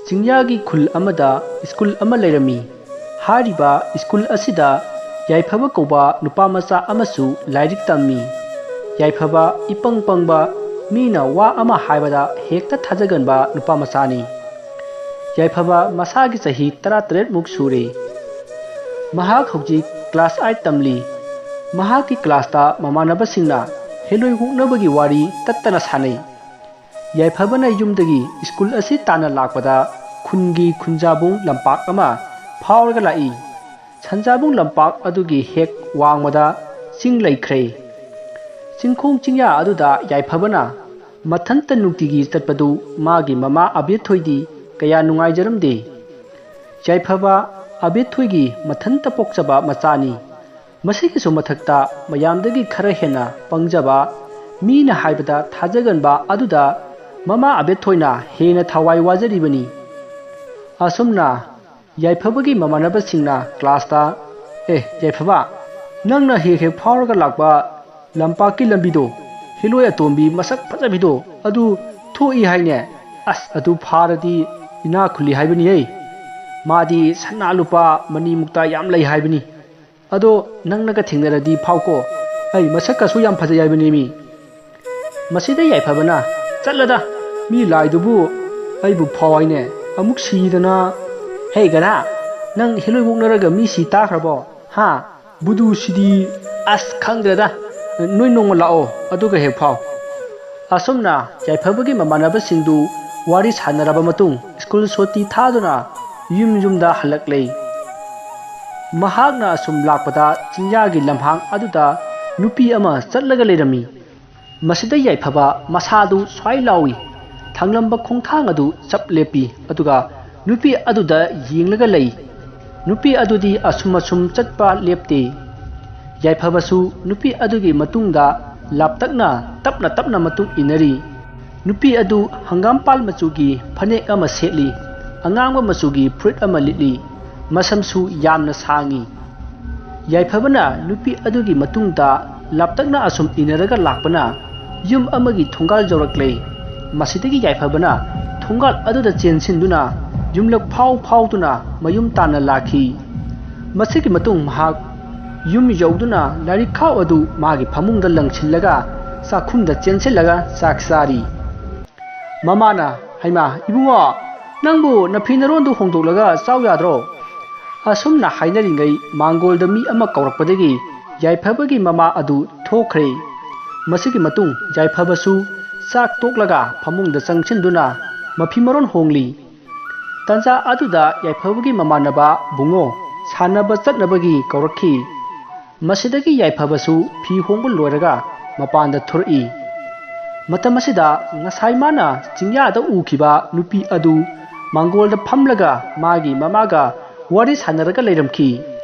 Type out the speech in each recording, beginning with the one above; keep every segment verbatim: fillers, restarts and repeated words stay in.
ꯆꯤꯡꯌꯥꯒꯤ ꯈꯨꯜ ꯑꯃꯗ ꯁ꯭ꯀꯨꯜ ꯑꯃ ꯂꯩꯔꯝꯃꯤ꯫ ꯍꯥꯏꯔꯤꯕ ꯁ꯭ꯀꯨꯜ ꯑꯁꯤꯗ ꯌꯥꯏꯐꯕ ꯀꯧꯕ ꯅꯨꯄꯥ ꯃꯆꯥ ꯑꯃꯁꯨ ꯂꯥꯏꯔꯤꯛ ꯇꯝꯃꯤ꯫ ꯌꯥꯏꯐꯕ ꯏꯄꯪ ꯄꯪꯕ, ꯃꯤꯅ ꯋꯥ ꯑꯃ ꯍꯥꯏꯕꯗ ꯍꯦꯛꯇ ꯊꯥꯖꯒꯟꯕ ꯅꯨꯄꯥ ꯃꯆꯥꯅꯤ꯫ ꯌꯥꯏꯐꯕ ꯃꯁꯥꯒꯤ ꯆꯍꯤ ꯇꯔꯥꯇꯔꯦꯠ ꯃꯨꯛ ꯁꯨꯔꯦ꯫ ꯃꯍꯥꯛ ꯍꯧꯖꯤꯛ ꯀ꯭ꯂꯥꯁ ꯑꯥꯏꯠ ꯇꯝꯂꯤ꯫ ꯃꯍꯥꯛꯀꯤ ꯀ꯭ꯂꯥꯁꯇ ꯃꯃꯥꯟꯅꯕꯁꯤꯡꯅ ꯍꯦꯂꯣꯏ ꯑꯣꯛꯅꯕꯒꯤ ꯋꯥꯔꯤ ꯇꯠꯇꯅ ꯁꯥꯟꯅꯩ꯫ ꯌꯥꯏꯐꯕꯅ ꯌꯨꯝꯗꯒꯤ ꯁ꯭ꯀꯨꯜ ꯑꯁꯤ ꯇꯥꯟꯅ ꯂꯥꯛꯄꯗ ꯈꯨꯟꯒꯤ ꯈꯨꯟꯖꯥꯕꯨꯡ ꯂꯝꯄꯥꯛ ꯑꯃ ꯐꯥꯎꯔꯒ ꯂꯥꯛꯏ꯫ ꯁꯟꯖꯥꯕꯨꯡ ꯂꯝꯄꯥꯛ ꯑꯗꯨꯒꯤ ꯍꯦꯛ ꯋꯥꯡꯃꯗ ꯆꯤꯡ ꯂꯩꯈ꯭ꯔꯦ꯫ ꯆꯤꯡꯈꯣꯡ ꯆꯤꯡꯌꯥ ꯑꯗꯨꯗ ꯌꯥꯏꯐꯕꯅ ꯃꯊꯟꯇ ꯅꯨꯡꯇꯤꯒꯤ ꯆꯠꯄꯗꯨ ꯃꯥꯒꯤ ꯃꯃꯥ ꯑꯕꯦꯊꯣꯏꯗꯤ ꯀꯌꯥ ꯅꯨꯡꯉꯥꯏꯖꯔꯝꯗꯦ꯫ ꯌꯥꯏꯐꯕ ꯑꯕꯦꯊꯣꯏꯒꯤ ꯃꯊꯟꯇ ꯄꯣꯛꯆꯕ ꯃꯆꯥꯅꯤ꯫ ꯃꯁꯤꯒꯤꯁꯨ ꯃꯊꯛꯇ ꯃꯌꯥꯝꯗꯒꯤ ꯈꯔ ꯍꯦꯟꯅ ꯄꯪꯖꯕ, ꯃꯤꯅ ꯍꯥꯏꯕꯗ ꯊꯥꯖꯒꯟꯕ ꯑꯗꯨꯗ ꯃꯃꯥ ꯑꯕꯦꯊꯣꯏꯅ ꯍꯦꯟꯅ ꯊꯋꯥꯏ ꯋꯥꯖꯔꯤꯕꯅꯤ꯫ ꯑꯁꯨꯝꯅ ꯌꯥꯏꯐꯕꯒꯤ ꯃꯃꯥꯟꯅꯕꯁꯤꯡꯅ ꯀ꯭ꯂꯥꯁꯇ, "ꯑꯦ ꯌꯥꯏꯐꯕ, ꯅꯪꯅ ꯍꯦꯛ ꯍꯦꯛ ꯐꯥꯎꯔꯒ ꯂꯥꯛꯄ ꯂꯝꯄꯥꯛꯀꯤ ꯂꯝꯕꯤꯗꯣ ꯍꯤꯂꯣꯏ ꯑꯇꯣꯝꯕꯤ ꯃꯁꯛ ꯐꯖꯕꯤꯗꯣ ꯑꯗꯨ ꯊꯣꯛꯏ ꯍꯥꯏꯅꯦ꯫ ꯑꯁ, ꯑꯗꯨ ꯐꯥꯔꯗꯤ ꯏꯅꯥꯛ ꯈꯨꯜꯂꯤ ꯍꯥꯏꯕꯅꯤꯍꯦ꯫ ꯃꯥꯗꯤ ꯁꯅꯥ ꯂꯨꯄꯥ ꯃꯅꯤ ꯃꯨꯛꯇ ꯌꯥꯝ ꯂꯩ ꯍꯥꯏꯕꯅꯤ꯫ ꯑꯗꯣ ꯅꯪꯅꯒ ꯊꯦꯡꯅꯔꯗꯤ ꯐꯥꯎꯀꯣ꯫ ꯑꯩ ꯃꯁꯛꯀꯁꯨ ꯌꯥꯝ ꯐꯖꯩ ꯍꯥꯏꯕꯅꯦꯃꯤ꯫" ꯃꯁꯤꯗ ꯌꯥꯏꯐꯕꯅ, "ꯆꯠꯂꯗ, ꯃꯤ ꯂꯥꯏꯗꯨꯕꯨ ꯑꯩꯕꯨ ꯐꯥꯎ ꯍꯥꯏꯅꯦ꯫ ꯑꯃꯨꯛ ꯁꯤꯗꯅ꯫" "ꯍꯦ ꯒꯙꯥ, ꯅꯪ ꯍꯤꯂꯣꯏ ꯑꯣꯛꯅꯔꯒ ꯃꯤ ꯁꯤ ꯇꯥꯈ꯭ꯔꯕꯣ? ꯍꯥ? ꯕꯨꯗꯨꯁꯤꯗꯤ꯫" "ꯑꯁ, ꯈꯪꯗ꯭ꯔꯦꯗ, ꯅꯣꯏ ꯅꯣꯡꯃ ꯂꯥꯛꯑꯣ ꯑꯗꯨꯒ ꯍꯦꯛ ꯐꯥꯎ꯫" ꯑꯁꯨꯝꯅ ꯌꯥꯏꯐꯕꯒꯤ ꯃꯃꯥꯟꯅꯕꯁꯤꯡꯗꯨ ꯋꯥꯔꯤ ꯁꯥꯟꯅꯔꯕ ꯃꯇꯨꯡ ꯁ꯭ꯀꯨꯜ ꯁꯨꯇꯤ ꯊꯥꯗꯨꯅ ꯌꯨꯝ ꯌꯨꯝꯗ ꯍꯜꯂꯛꯂꯦ꯫ ꯃꯍꯥꯛꯅ ꯑꯁꯨꯝ ꯂꯥꯛꯄꯗ ꯆꯤꯡꯌꯥꯒꯤ ꯂꯝꯍꯥꯡ ꯑꯗꯨꯗ ꯅꯨꯄꯤ ꯑꯃ ꯆꯠꯂꯒ ꯂꯩꯔꯝꯃꯤ꯫ ꯃꯁꯤꯗ ꯌꯥꯏꯐꯕ ꯃꯁꯥꯗꯨ ꯁ꯭ꯋꯥꯏ ꯂꯥꯎꯏ꯫ ꯊꯥꯡꯂꯝꯕ ꯈꯣꯡꯊꯥꯡ ꯑꯗꯨ ꯆꯞ ꯂꯦꯞꯄꯤ, ꯑꯗꯨꯒ ꯅꯨꯄꯤ ꯑꯗꯨꯗ ꯌꯦꯡꯂꯒ ꯂꯩ꯫ ꯅꯨꯄꯤ ꯑꯗꯨꯗꯤ ꯑꯁꯨꯝ ꯑꯁꯨꯝ ꯆꯠꯄ ꯂꯦꯞꯇꯦ꯫ ꯌꯥꯏꯐꯕꯁꯨ ꯅꯨꯄꯤ ꯑꯗꯨꯒꯤ ꯃꯇꯨꯡꯗ ꯂꯥꯞꯇꯛꯅ ꯇꯞꯅ ꯇꯞꯅ ꯃꯇꯨꯡ ꯏꯟꯅꯔꯤ꯫ ꯅꯨꯄꯤ ꯑꯗꯨ ꯍꯪꯒꯥꯝꯄꯥꯜ ꯃꯆꯨꯒꯤ ꯐꯅꯦꯛ ꯑꯃ ꯁꯦꯠꯂꯤ, ꯑꯉꯥꯡꯕ ꯃꯆꯨꯒꯤ ꯐꯨꯔꯤꯠ ꯑꯃ ꯂꯤꯠꯂꯤ, ꯃꯁꯝꯁꯨ ꯌꯥꯝꯅ ꯁꯥꯡꯉꯤ꯫ ꯌꯥꯏꯐꯕꯅ ꯅꯨꯄꯤ ꯑꯗꯨꯒꯤ ꯃꯇꯨꯡꯗ ꯂꯥꯞꯇꯛꯅ ꯑꯁꯨꯝ ꯏꯟꯅꯔꯒ ꯂꯥꯛꯄꯅ ꯌꯨꯝ ꯑꯃꯒꯤ ꯊꯣꯡꯒꯥꯜ ꯌꯧꯔꯛꯂꯦ꯫ ꯃꯁꯤꯗꯒꯤ ꯌꯥꯏꯐꯕꯅ ꯈꯣꯡꯒꯥꯜ ꯑꯗꯨꯗ ꯆꯦꯟꯁꯤꯟꯗꯨꯅ ꯌꯨꯝꯂꯛ ꯐꯥꯎ ꯐꯥꯎꯗꯨꯅ ꯃꯌꯨꯝ ꯇꯥꯟꯅ ꯂꯥꯛꯈꯤ꯫ ꯃꯁꯤꯒꯤ ꯃꯇꯨꯡ ꯃꯍꯥꯛ ꯌꯨꯝ ꯌꯧꯗꯨꯅ ꯂꯥꯏꯔꯤꯛ ꯈꯥꯎ ꯑꯗꯨ ꯃꯥꯒꯤ ꯐꯃꯨꯡꯗ ꯂꯪꯁꯤꯜꯂꯒ ꯆꯥꯛꯈꯨꯝꯗ ꯆꯦꯟꯁꯤꯜꯂꯒ ꯆꯥꯛ ꯆꯥꯔꯤ꯫ ꯃꯃꯥꯅ, "ꯍꯩꯃꯥ, ꯏꯕꯨꯡꯉꯣ, ꯅꯪꯕꯨ ꯅꯐꯤ ꯅꯔꯣꯟꯗꯨ ꯍꯣꯡꯗꯣꯛꯂꯒ ꯆꯥꯎ ꯌꯥꯗ꯭ꯔꯣ?" ꯑꯁꯨꯝꯅ ꯍꯥꯏꯅꯔꯤꯉꯩ ꯃꯥꯡꯒꯣꯜꯗ ꯃꯤ ꯑꯃ ꯀꯧꯔꯛꯄꯗꯒꯤ ꯌꯥꯏꯐꯕꯒꯤ ꯃꯃꯥ ꯑꯗꯨ ꯊꯣꯛꯈ꯭ꯔꯦ꯫ ꯃꯁꯤꯒꯤ ꯃꯇꯨꯡ ꯌꯥꯏꯐꯕꯁꯨ ꯆꯥꯛ ꯇꯣꯛꯂꯒ ꯐꯃꯨꯡꯗ ꯆꯪꯁꯤꯟꯗꯨꯅ ꯃꯐꯤ ꯃꯔꯣꯟ ꯍꯣꯡꯂꯤ꯫ ꯇꯟꯖꯥ ꯑꯗꯨꯗ ꯌꯥꯏꯐꯕꯒꯤ ꯃꯃꯥꯟꯅꯕ ꯕꯨꯡꯉꯣ ꯁꯥꯟꯅꯕ ꯆꯠꯅꯕꯒꯤ ꯀꯧꯔꯛꯈꯤ꯫ ꯃꯁꯤꯗꯒꯤ ꯌꯥꯏꯐꯕꯁꯨ ꯐꯤ ꯍꯣꯡꯕ ꯂꯣꯏꯔꯒ ꯃꯄꯥꯟꯗ ꯊꯣꯔꯛꯏ꯫ ꯃꯇꯝ ꯑꯁꯤꯗ ꯉꯁꯥꯏ ꯃꯥꯅ ꯆꯤꯡꯌꯥꯗ ꯎꯈꯤꯕ ꯅꯨꯄꯤ ꯑꯗꯨ ꯃꯥꯡꯒꯣꯜꯗ ꯐꯝꯂꯒ ꯃꯥꯒꯤ ꯃꯃꯥꯒ ꯋꯥꯔꯤ ꯁꯥꯟꯅꯔꯒ ꯂꯩꯔꯝꯈꯤ꯫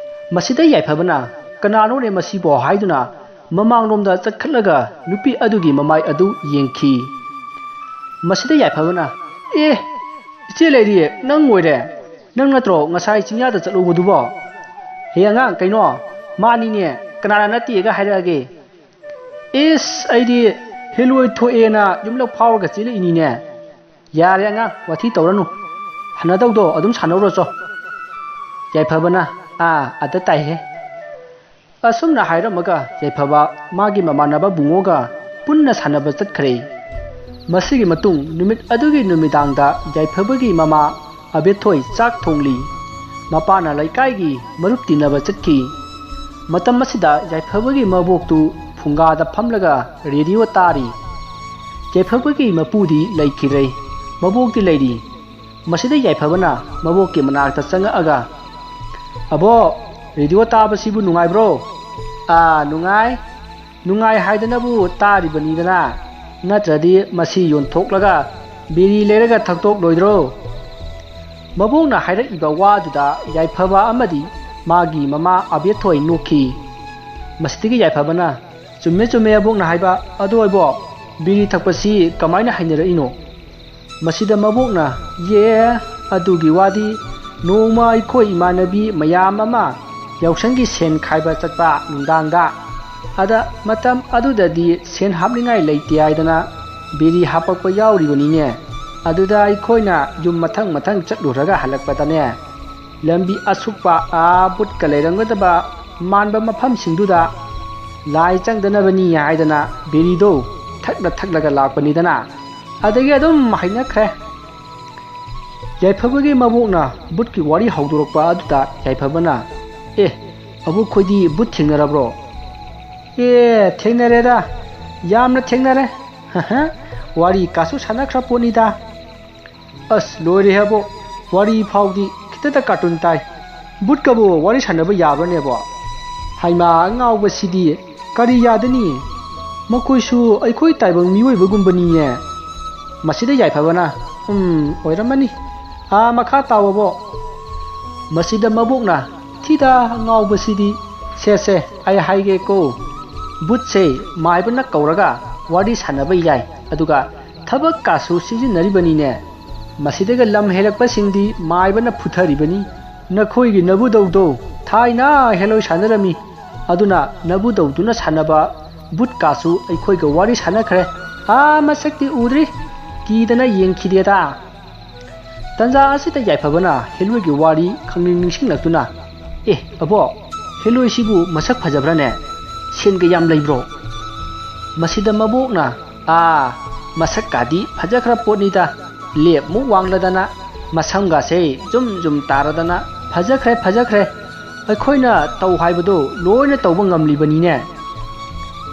ꯃꯁꯤꯗ ꯌꯥꯏꯐꯕꯅ, "ꯀꯅꯥꯅꯣꯅꯦ ꯃꯁꯤꯕꯣ?" ꯍꯥꯏꯗꯨꯅ ꯃꯃꯥꯡꯂꯣꯝꯗ ꯆꯠꯈꯠꯂꯒ ꯅꯨꯄꯤ ꯑꯗꯨꯒꯤ ꯃꯃꯥꯏ ꯑꯗꯨ ꯌꯦꯡꯈꯤ꯫ ꯃꯁꯤꯗ ꯌꯥꯏꯐꯕꯅ, "ꯑꯦ, ꯏꯆꯦ ꯂꯩꯔꯤ, ꯅꯪ ꯑꯣꯏꯔꯦ꯫ ꯅꯪ ꯅꯠꯇ꯭ꯔꯣ ꯉꯁꯥꯏ ꯆꯤꯡꯌꯥꯗ ꯆꯠꯂꯨꯕꯗꯨꯕꯣ?" "ꯍꯦ ꯑꯉꯥꯡ, ꯀꯩꯅꯣ? ꯃꯥꯅꯤꯅꯦ, ꯀꯅꯥꯅ ꯅꯠꯇꯦꯒ ꯍꯥꯏꯔꯛꯑꯒꯦ?" "ꯏꯁ, ꯑꯩꯗꯤ ꯍꯦꯂꯣꯏ ꯊꯣꯛꯑꯦꯅ ꯌꯨꯝꯂꯛ ꯐꯥꯎꯔꯒ ꯆꯦꯜꯂꯛꯏꯅꯤꯅꯦ꯫" "ꯌꯥꯔꯦ ꯑꯉꯥꯡ, ꯋꯥꯊꯤ ꯇꯧꯔꯅꯨ꯫ ꯍꯥꯟꯅꯗꯧꯗꯣ ꯑꯗꯨꯝ ꯁꯥꯟꯅꯧꯔꯣ ꯆꯣ꯫" ꯌꯥꯏꯐꯕꯅ, "ꯑꯥ, ꯑꯗ ꯇꯥꯏꯍꯦ꯫" ꯑꯁꯨꯝꯅ ꯍꯥꯏꯔꯝꯃꯒ ꯌꯥꯏꯐꯕ ꯃꯥꯒꯤ ꯃꯃꯥꯟꯅꯕ ꯕꯨꯡꯉꯣꯒ ꯄꯨꯟꯅ ꯁꯥꯟꯅꯕ ꯆꯠꯈ꯭ꯔꯦ꯫ ꯃꯁꯤꯒꯤ ꯃꯇꯨꯡ ꯅꯨꯃꯤꯠ ꯑꯗꯨꯒꯤ ꯅꯨꯃꯤꯗꯥꯡꯗ ꯌꯥꯏꯐꯕꯒꯤ ꯃꯃꯥ ꯑꯕꯦꯊꯣꯏ ꯆꯥꯛ ꯊꯣꯡꯂꯤ꯫ ꯃꯄꯥꯅ ꯂꯩꯀꯥꯏꯒꯤ ꯃꯔꯨꯞ ꯇꯤꯟꯅꯕ ꯆꯠꯈꯤ꯫ ꯃꯇꯝ ꯑꯁꯤꯗ ꯌꯥꯏꯐꯕꯒꯤ ꯃꯕꯣꯛꯇꯨ ꯐꯨꯡꯒꯥꯗ ꯐꯝꯂꯒ ꯔꯦꯗꯤꯑꯣ ꯇꯥꯔꯤ꯫ ꯌꯥꯏꯐꯕꯒꯤ ꯃꯄꯨꯗꯤ ꯂꯩꯈꯤꯗ꯭ꯔꯦ꯫ ꯃꯕꯣꯛꯇꯤ ꯂꯩꯔꯤ꯫ ꯃꯁꯤꯗ ꯌꯥꯏꯐꯕꯅ ꯃꯕꯣꯛꯀꯤ ꯃꯅꯥꯛꯇ ꯆꯪꯉꯛꯑꯒ, "ꯑꯕꯣꯛ, ꯔꯦꯗꯤꯑꯣ ꯇꯥꯕꯁꯤꯕꯨ ꯅꯨꯡꯉꯥꯏꯕ꯭ꯔꯣ?" "ꯑꯥ, ꯅꯨꯡꯉꯥꯏ꯫ ꯅꯨꯡꯉꯥꯏ ꯍꯥꯏꯗꯅꯕꯨ ꯇꯥꯔꯤꯕꯅꯤꯗꯅ, ꯅꯠꯇ꯭ꯔꯗꯤ ꯃꯁꯤ ꯌꯣꯟꯊꯣꯛꯂꯒ ꯕꯤꯔꯤ ꯂꯩꯔꯒ ꯊꯛꯇꯣꯛꯂꯣꯏꯗ꯭ꯔꯣ?" ꯃꯕꯣꯛꯅ ꯍꯥꯏꯔꯛꯏꯕ ꯋꯥꯗꯨꯗ ꯌꯥꯏꯐꯕ ꯑꯃꯗꯤ ꯃꯥꯒꯤ ꯃꯃꯥ ꯑꯕꯦꯊꯣꯏ ꯅꯣꯛꯈꯤ꯫ ꯃꯁꯤꯗꯒꯤ ꯌꯥꯏꯐꯕꯅ, "ꯆꯨꯝꯃꯦ ꯆꯨꯝꯃꯦ ꯑꯕꯣꯛꯅ ꯍꯥꯏꯕ, ꯑꯗꯣ ꯏꯕꯣꯛ, ꯕꯤꯔꯤ ꯊꯛꯄꯁꯤ ꯀꯃꯥꯏꯅ ꯍꯩꯅꯔꯛꯏꯅꯣ?" ꯃꯁꯤꯗ ꯃꯕꯣꯛꯅ, "ꯌꯦ, ꯑꯗꯨꯒꯤ ꯋꯥꯗꯤ ꯅꯣꯡꯃ ꯑꯩꯈꯣꯏ ꯏꯃꯥꯟꯅꯕꯤ ꯃꯌꯥꯝ ꯑꯃ ꯌꯥꯎꯁꯪꯒꯤ ꯁꯦꯟ ꯈꯥꯏꯕ ꯆꯠꯄ ꯅꯨꯡꯗꯥꯡꯗ꯫ ꯑꯗ ꯃꯇꯝ ꯑꯗꯨꯗꯗꯤ ꯁꯦꯟ ꯍꯥꯞꯅꯤꯡꯉꯥꯏ ꯂꯩꯇꯦ ꯍꯥꯏꯗꯅ ꯕꯤꯔꯤ ꯍꯥꯞꯄꯛꯄ ꯌꯥꯎꯔꯤꯕꯅꯤꯅꯦ꯫ ꯑꯗꯨꯗ ꯑꯩꯈꯣꯏꯅ ꯌꯨꯝ ꯃꯊꯪ ꯃꯊꯪ ꯆꯠꯂꯨꯔꯒ ꯍꯜꯂꯛꯄꯗꯅꯦ, ꯂꯝꯕꯤ ꯑꯁꯨꯛꯄ ꯑꯥ ꯕꯨꯠꯀ ꯂꯩꯔꯝꯒꯗꯕ ꯃꯥꯟꯕ ꯃꯐꯝꯁꯤꯡꯗꯨꯗ ꯂꯥꯏ ꯆꯪꯗꯅꯕꯅꯤ ꯍꯥꯏꯗꯅ ꯕꯤꯔꯤꯗꯣ ꯊꯛꯂ ꯊꯛꯂꯒ ꯂꯥꯛꯄꯅꯤꯗꯅ꯫ ꯑꯗꯒꯤ ꯑꯗꯨꯝ ꯍꯩꯅꯈ꯭ꯔꯦ꯫ ꯌꯥꯏꯐꯕꯒꯤ ꯃꯕꯣꯛꯅ ꯕꯨꯠꯀꯤ ꯋꯥꯔꯤ ꯍꯧꯗꯣꯔꯛꯄ ꯑꯗꯨꯗ ꯌꯥꯏꯐꯕꯅ, "ꯑꯦ, ꯑꯕꯣꯛꯈꯣꯏꯗꯤ ꯕꯨꯠ ꯊꯦꯡꯅꯔꯕ꯭ꯔꯣ?" "ꯑꯦ, ꯊꯦꯡꯅꯔꯦꯗ, ꯌꯥꯝꯅ ꯊꯦꯡꯅꯔꯦ꯫ ꯋꯥꯔꯤ ꯀꯥꯁꯨ ꯁꯥꯟꯅꯈ꯭ꯔ ꯄꯣꯠꯅꯤꯗ꯫" "ꯑꯁ, ꯂꯣꯏꯔꯦꯍꯦ ꯑꯕꯣꯛ, ꯋꯥꯔꯤ ꯐꯥꯎꯗꯤ ꯈꯤꯇꯗ ꯀꯥꯔꯇꯨꯟ ꯇꯥꯏ꯫ ꯕꯨꯠꯀꯕꯨ ꯋꯥꯔꯤ ꯁꯥꯟꯅꯕ ꯌꯥꯕ꯭ꯔꯅꯦꯕꯣ? ꯍꯩꯃꯥ, ꯑꯉꯥꯎꯕꯁꯤꯗꯤ ꯀꯔꯤ ꯌꯥꯗꯅꯤ? ꯃꯈꯣꯏꯁꯨ ꯑꯩꯈꯣꯏ ꯇꯥꯏꯕꯪ ꯃꯤꯑꯣꯏꯕꯒꯨꯝꯕꯅꯤꯅꯦ꯫" ꯃꯁꯤꯗ ꯌꯥꯏꯐꯕꯅ, "ꯎꯝ, ꯑꯣꯏꯔꯝꯃꯅꯤ꯫ ꯑꯥ, ꯃꯈꯥ ꯇꯥꯎ ꯑꯕꯣꯛ꯫" ꯃꯁꯤꯗ ꯃꯕꯣꯛꯅ, "ꯊꯤꯗ ꯑꯉꯥꯎꯕꯁꯤꯗꯤ꯫ ꯁꯦ, ꯁꯦ, ꯑꯩ ꯍꯥꯏꯒꯦꯀꯣ꯫ ꯕꯨꯠꯁꯦ ꯃꯥꯏꯕꯅ ꯀꯧꯔꯒ ꯋꯥꯔꯤ ꯁꯥꯟꯅꯕ ꯌꯥꯏ, ꯑꯗꯨꯒ ꯊꯕꯛ ꯀꯥꯁꯨ ꯁꯤꯖꯤꯟꯅꯔꯤꯕꯅꯤꯅꯦ꯫ ꯃꯁꯤꯗꯒ ꯂꯝ ꯍꯦꯜꯂꯛꯄꯁꯤꯡꯗꯤ ꯃꯥꯏꯕꯅ ꯐꯨꯊꯔꯤꯕꯅꯤ꯫ ꯅꯈꯣꯏꯒꯤ ꯅꯕꯨꯗꯧꯗꯣ ꯊꯥꯏꯅ ꯍꯦꯂꯣꯏ ꯁꯥꯟꯅꯔꯝꯃꯤ, ꯑꯗꯨꯅ ꯅꯕꯨꯗꯧꯗꯨꯅ ꯁꯥꯟꯅꯕ ꯕꯨꯠ ꯀꯥꯁꯨ ꯑꯩꯈꯣꯏꯒ ꯋꯥꯔꯤ ꯁꯥꯟꯅꯈ꯭ꯔꯦ꯫ ꯑꯥ, ꯃꯁꯛꯇꯤ ꯎꯗ꯭ꯔꯤ, ꯀꯤꯗꯅ ꯌꯦꯡꯈꯤꯗꯦꯗ꯫" ꯇꯟꯖꯥ ꯑꯁꯤꯗ ꯌꯥꯏꯐꯕꯅ ꯍꯦꯂꯣꯏꯒꯤ ꯋꯥꯔꯤ ꯈꯪꯅꯤꯡ ꯅꯤꯡꯁꯤꯡꯂꯛꯇꯨꯅ, "ꯑꯦ ꯑꯕꯣꯛ, ꯍꯦꯂꯣꯏꯁꯤꯕꯨ ꯃꯁꯛ ꯐꯖꯕ꯭ꯔꯥꯅꯦ? ꯁꯦꯟꯒ ꯌꯥꯝ ꯂꯩꯕ꯭ꯔꯣ?" ꯃꯁꯤꯗ ꯃꯕꯣꯛꯅ, "ꯑꯥ, ꯃꯁꯛꯀꯥꯗꯤ ꯐꯖꯈ꯭ꯔ ꯄꯣꯠꯅꯤꯗ, ꯂꯦꯞꯃꯨꯛ ꯋꯥꯡꯂꯗꯅ, ꯃꯁꯝꯒꯥꯁꯦ ꯖꯨꯝ ꯖꯨꯝ ꯇꯥꯔꯗꯅ, ꯐꯖꯈ꯭ꯔꯦ, ꯐꯖꯈ꯭ꯔꯦ꯫ ꯑꯩꯈꯣꯏꯅ ꯇꯧ ꯍꯥꯏꯕꯗꯣ ꯂꯣꯏꯅ ꯇꯧꯕ ꯉꯝꯂꯤꯕꯅꯤꯅꯦ꯫"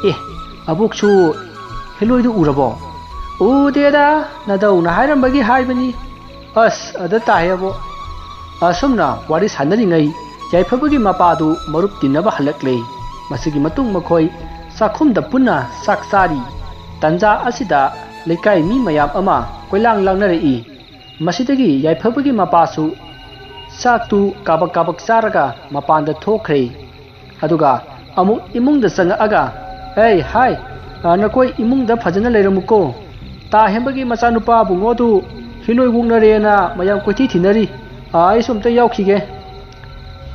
"ꯑꯦ, ꯑꯕꯣꯛꯁꯨ ꯍꯦꯂꯣꯏꯗꯨ ꯎꯔꯕꯣ?" "ꯎꯗꯦꯗ, ꯅꯗꯧꯅ ꯍꯥꯏꯔꯝꯕꯒꯤ ꯍꯥꯏꯕꯅꯤ꯫" ꯑꯁ, ꯑꯗ ꯇꯥꯏꯌꯦꯕꯣ꯫ ꯑꯁꯨꯝꯅ ꯋꯥꯔꯤ ꯁꯥꯟꯅꯔꯤꯉꯩ ꯌꯥꯏꯐꯕꯒꯤ ꯃꯄꯥꯗꯨ ꯃꯔꯨꯞ ꯇꯤꯟꯅꯕ ꯍꯜꯂꯛꯂꯦ꯫ ꯃꯁꯤꯒꯤ ꯃꯇꯨꯡ ꯃꯈꯣꯏ ꯆꯥꯛꯈꯨꯝꯗ ꯄꯨꯟꯅ ꯆꯥꯛ ꯆꯥꯔꯤ꯫ ꯇꯟꯖꯥ ꯑꯁꯤꯗ ꯂꯩꯀꯥꯏ ꯃꯤ ꯃꯌꯥꯝ ꯑꯃ ꯀꯣꯏꯂꯥꯡ ꯂꯥꯡꯅꯔꯛꯏ꯫ ꯃꯁꯤꯗꯒꯤ ꯌꯥꯏꯐꯕꯒꯤ ꯃꯄꯥꯁꯨ ꯆꯥꯛꯇꯨ ꯀꯥꯕꯛ ꯀꯥꯕꯛ ꯆꯥꯔꯒ ꯃꯄꯥꯟꯗ ꯊꯣꯛꯈ꯭ꯔꯦ꯫ ꯑꯗꯨꯒ ꯑꯃꯨꯛ ꯏꯃꯨꯡꯗ ꯆꯪꯉꯛꯑꯒ, "ꯑꯩ, ꯍꯥꯏ, ꯑ, ꯅꯈꯣꯏ ꯏꯃꯨꯡꯗ ꯐꯖꯅ ꯂꯩꯔꯝꯃꯨꯀꯣ꯫ ꯇꯥ ꯍꯦꯝꯕꯒꯤ ꯃꯆꯥꯅꯨꯄꯥ ꯑꯕꯨꯡꯉꯣꯗꯨ ꯍꯤꯂꯣꯏ ꯋꯣꯛꯅꯔꯦꯅ ꯃꯌꯥꯝ ꯀꯣꯏꯊꯤ ꯊꯤꯅꯔꯤ꯫ ꯑ, ꯑꯩꯁꯨ ꯑꯝꯇ ꯌꯥꯎꯈꯤꯒꯦ꯫"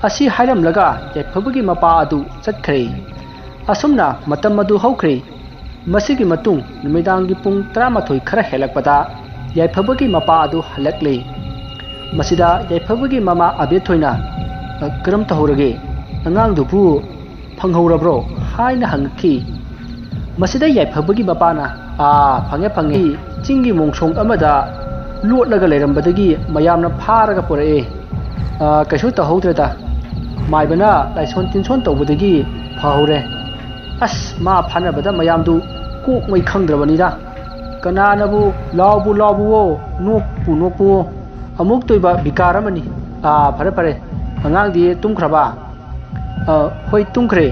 ꯑꯁꯤ ꯍꯥꯏꯔꯝꯂꯒ ꯌꯥꯏꯐꯕꯒꯤ ꯃꯄꯥ ꯑꯗꯨ ꯆꯠꯈ꯭ꯔꯦ꯫ ꯑꯁꯨꯝꯅ ꯃꯇꯝ ꯑꯗꯨ ꯍꯧꯈ꯭ꯔꯦ꯫ ꯃꯁꯤꯒꯤ ꯃꯇꯨꯡ ꯅꯨꯃꯤꯗꯥꯡꯒꯤ ꯄꯨꯡ ꯇꯔꯥꯃꯥꯊꯣꯏ ꯈꯔ ꯍꯦꯜꯂꯛꯄꯗ ꯌꯥꯏꯐꯕꯒꯤ ꯃꯄꯥ ꯑꯗꯨ ꯍꯜꯂꯛꯂꯦ꯫ ꯃꯁꯤꯗ ꯌꯥꯏꯐꯕꯒꯤ ꯃꯃꯥ ꯑꯕꯦꯊꯣꯏꯅ, "ꯑ, ꯀꯔꯝ ꯇꯧꯍꯧꯔꯒꯦ? ꯑꯉꯥꯡꯗꯨꯕꯨ ꯐꯪꯍꯧꯔꯕ꯭ꯔꯣ?" ꯍꯥꯏꯅ ꯍꯪꯉꯛꯈꯤ꯫ ꯃꯁꯤꯗ ꯌꯥꯏꯐꯕꯒꯤ ꯃꯄꯥꯅ, "ꯑꯥ, ꯐꯪꯉꯦ, ꯐꯪꯉꯦ꯫ ꯆꯤꯡꯒꯤ ꯃꯣꯡꯁꯣꯡ ꯑꯃꯗ ꯂꯣꯠꯂꯒ ꯂꯩꯔꯝꯕꯗꯒꯤ ꯃꯌꯥꯝꯅ ꯐꯥꯔꯒ ꯄꯨꯔꯛꯑꯦ꯫ ꯑꯥ, ꯀꯩꯁꯨ ꯇꯧꯍꯧꯗ꯭ꯔꯦꯗ꯫ ꯃꯥꯏꯕꯅ ꯂꯥꯏꯁꯣꯟ ꯇꯤꯟꯁꯣꯟ ꯇꯧꯕꯗꯒꯤ ꯐꯍꯧꯔꯦ꯫ ꯑꯁ, ꯃꯥ ꯐꯥꯅꯕꯗ ꯃꯌꯥꯝꯗꯨ ꯀꯣꯛ ꯃꯩ ꯈꯪꯗ꯭ꯔꯕꯅꯤꯗ꯫ ꯀꯅꯥꯅꯕꯨ ꯂꯥꯎꯕꯨ ꯂꯥꯎꯕꯨꯋꯣ, ꯅꯣꯛꯄꯨ ꯅꯣꯛꯄꯨꯋꯣ꯫ ꯑꯃꯨꯛꯇꯣꯏꯕ ꯕꯤꯀꯥꯔ ꯑꯃꯅꯤ꯫ ꯑꯥ, ꯐꯔꯦ, ꯐꯔꯦ꯫ ꯑꯉꯥꯡꯗꯤ ꯇꯨꯝꯈ꯭ꯔꯕ?" "ꯑ, ꯍꯣꯏ, ꯇꯨꯝꯈ꯭ꯔꯦ꯫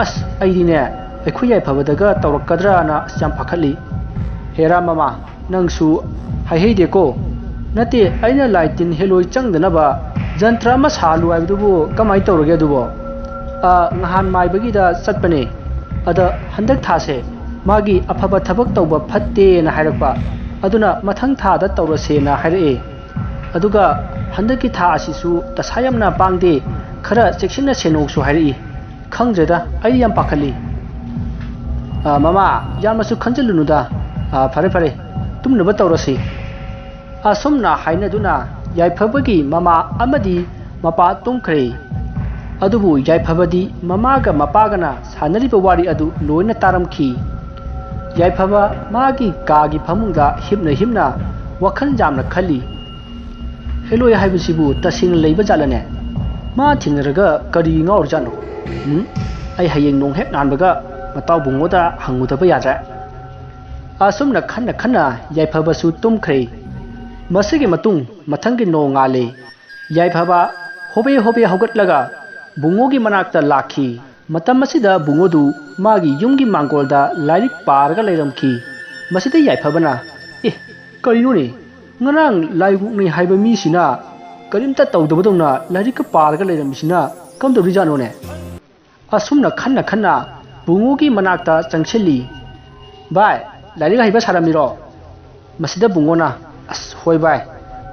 ꯑꯁ, ꯑꯩꯗꯤꯅꯦ, ꯑꯩꯈꯣꯏ ꯌꯥꯏꯐꯕꯗꯒ ꯇꯧꯔꯛꯀꯗ꯭ꯔꯥꯅ ꯑꯁ ꯌꯥꯝ ꯄꯥꯈꯠꯂꯤ꯫ ꯍꯦꯔꯥ ꯃꯃꯥ, ꯅꯪꯁꯨ ꯍꯥꯏꯍꯩꯗꯦꯀꯣ꯫ ꯅꯠꯇꯦ, ꯑꯩꯅ ꯂꯥꯏ ꯇꯤꯟ ꯍꯦꯂꯣꯏ ꯆꯪꯗꯅꯕ ꯖꯟꯇ꯭ꯔ ꯑꯃ ꯁꯥꯍꯜꯂꯨ ꯍꯥꯏꯕꯗꯨꯕꯨ ꯀꯃꯥꯏꯅ ꯇꯧꯔꯒꯦ ꯑꯗꯨꯕꯣ?" "ꯑ, ꯉꯍꯥꯟ ꯃꯥꯏꯕꯒꯤꯗ ꯆꯠꯄꯅꯦ꯫ ꯑꯗ ꯍꯟꯗꯛ ꯊꯥꯁꯦ ꯃꯥꯒꯤ ꯑꯐꯕ ꯊꯕꯛ ꯇꯧꯕ ꯐꯠꯇꯦꯅ ꯍꯥꯏꯔꯛꯄ꯫ ꯑꯗꯨꯅ ꯃꯊꯪ ꯊꯥꯗ ꯇꯧꯔꯁꯦꯅ ꯍꯥꯏꯔꯛꯑꯦ꯫ ꯑꯗꯨꯒ ꯍꯟꯗꯛꯀꯤ ꯊꯥ ꯑꯁꯤꯁꯨ ꯗꯁꯥ ꯌꯥꯝꯅ ꯄꯥꯡꯗꯦ, ꯈꯔ ꯆꯦꯛꯁꯤꯟꯅ ꯁꯦꯟꯅꯧꯁꯨ ꯍꯥꯏꯔꯛꯏ꯫ ꯈꯪꯗ꯭ꯔꯦꯗ, ꯑꯩ ꯌꯥꯝ ꯄꯥꯈꯠꯂꯤ꯫ ꯑ, ꯃꯃꯥ, ꯌꯥꯝꯅꯁꯨ ꯈꯟꯖꯤꯜꯂꯨꯅꯨꯗ꯫ ꯑ, ꯐꯔꯦ, ꯐꯔꯦ, ꯇꯨꯝꯅꯕ ꯇꯧꯔꯁꯤ꯫" ꯑꯁꯨꯝꯅ ꯍꯥꯏꯅꯗꯨꯅ ꯌꯥꯏꯐꯕꯒꯤ ꯃꯃꯥ ꯑꯃꯗꯤ ꯃꯄꯥ ꯇꯨꯝꯈ꯭ꯔꯦ꯫ ꯑꯗꯨꯕꯨ ꯌꯥꯏꯐꯕꯗꯤ ꯃꯃꯥꯒ ꯃꯄꯥꯒꯅ ꯁꯥꯟꯅꯔꯤꯕ ꯋꯥꯔꯤ ꯑꯗꯨ ꯂꯣꯏꯅ ꯇꯥꯔꯝꯈꯤ꯫ ꯌꯥꯏꯐꯕ ꯃꯥꯒꯤ ꯀꯥꯒꯤ ꯐꯃꯨꯡꯗ ꯍꯤꯞꯅ ꯍꯤꯞꯅ ꯋꯥꯈꯜ ꯌꯥꯝꯅ ꯈꯜꯂꯤ꯫ "ꯍꯦꯂꯣꯏ ꯍꯥꯏꯕꯁꯤꯕꯨ ꯇꯁꯦꯡꯅ ꯂꯩꯕ ꯖꯥꯠꯂꯅꯦ? ꯃꯥ ꯊꯦꯡꯅꯔꯒ ꯀꯔꯤ ꯉꯥꯎꯔꯖꯥꯠꯅꯣ? ꯎꯝ? ꯑꯩ ꯍꯌꯦꯡ ꯅꯣꯡ ꯍꯦꯛ ꯉꯥꯟꯕꯒ ꯃꯇꯥꯎ ꯕꯨꯡꯉꯣꯗ ꯍꯪꯉꯨꯗꯕ ꯌꯥꯗ꯭ꯔꯦ꯫" ꯑꯁꯨꯝꯅ ꯈꯟꯅ ꯈꯟꯅ ꯌꯥꯏꯐꯕꯁꯨ ꯇꯨꯝꯈ꯭ꯔꯦ꯫ ꯃꯁꯤꯒꯤ ꯃꯇꯨꯡ ꯃꯊꯪꯒꯤ ꯅꯣꯡꯉꯥꯜꯂꯦ꯫ ꯌꯥꯏꯐꯕ ꯍꯣꯕꯦ ꯍꯣꯕꯦ ꯍꯧꯒꯠꯂꯒ ꯕꯨꯡꯉꯣꯒꯤ ꯃꯅꯥꯛꯇ ꯂꯥꯛꯈꯤ꯫ ꯃꯇꯝ ꯑꯁꯤꯗ ꯕꯨꯡꯉꯣꯗꯨ ꯃꯥꯒꯤ ꯌꯨꯝꯒꯤ ꯃꯥꯡꯒꯣꯜꯗ ꯂꯥꯏꯔꯤꯛ ꯄꯥꯔꯒ ꯂꯩꯔꯝꯈꯤ꯫ ꯃꯁꯤꯗ ꯌꯥꯏꯐꯕꯅ, "ꯑꯦ, ꯀꯔꯤꯅꯣꯅꯦ? ꯉꯔꯥꯡ ꯂꯥꯏ ꯀꯣꯛꯅꯩ ꯍꯥꯏꯕ ꯃꯤꯁꯤꯅ ꯀꯔꯤꯝꯇ ꯇꯧꯗꯕꯗꯧꯅ ꯂꯥꯏꯔꯤꯛꯀ ꯄꯥꯔꯒ ꯂꯩꯔꯝꯃꯤꯁꯤꯅ ꯀꯝꯗꯧꯔꯤꯖꯥꯠꯅꯣꯅꯦ?" ꯑꯁꯨꯝꯅ ꯈꯟꯅ ꯈꯟꯅ ꯕꯨꯡꯉꯣꯒꯤ ꯃꯅꯥꯛꯇ ꯆꯪꯁꯤꯜꯂꯤ꯫ "ꯚꯥꯏ, ꯂꯥꯏꯔꯤꯛ ꯍꯩꯕ ꯁꯥꯔꯝꯃꯤꯔꯣ?" ꯃꯁꯤꯗ ꯕꯨꯡꯉꯣꯅ, "ꯑꯁ, ꯍꯣꯏ ꯚꯥꯏ,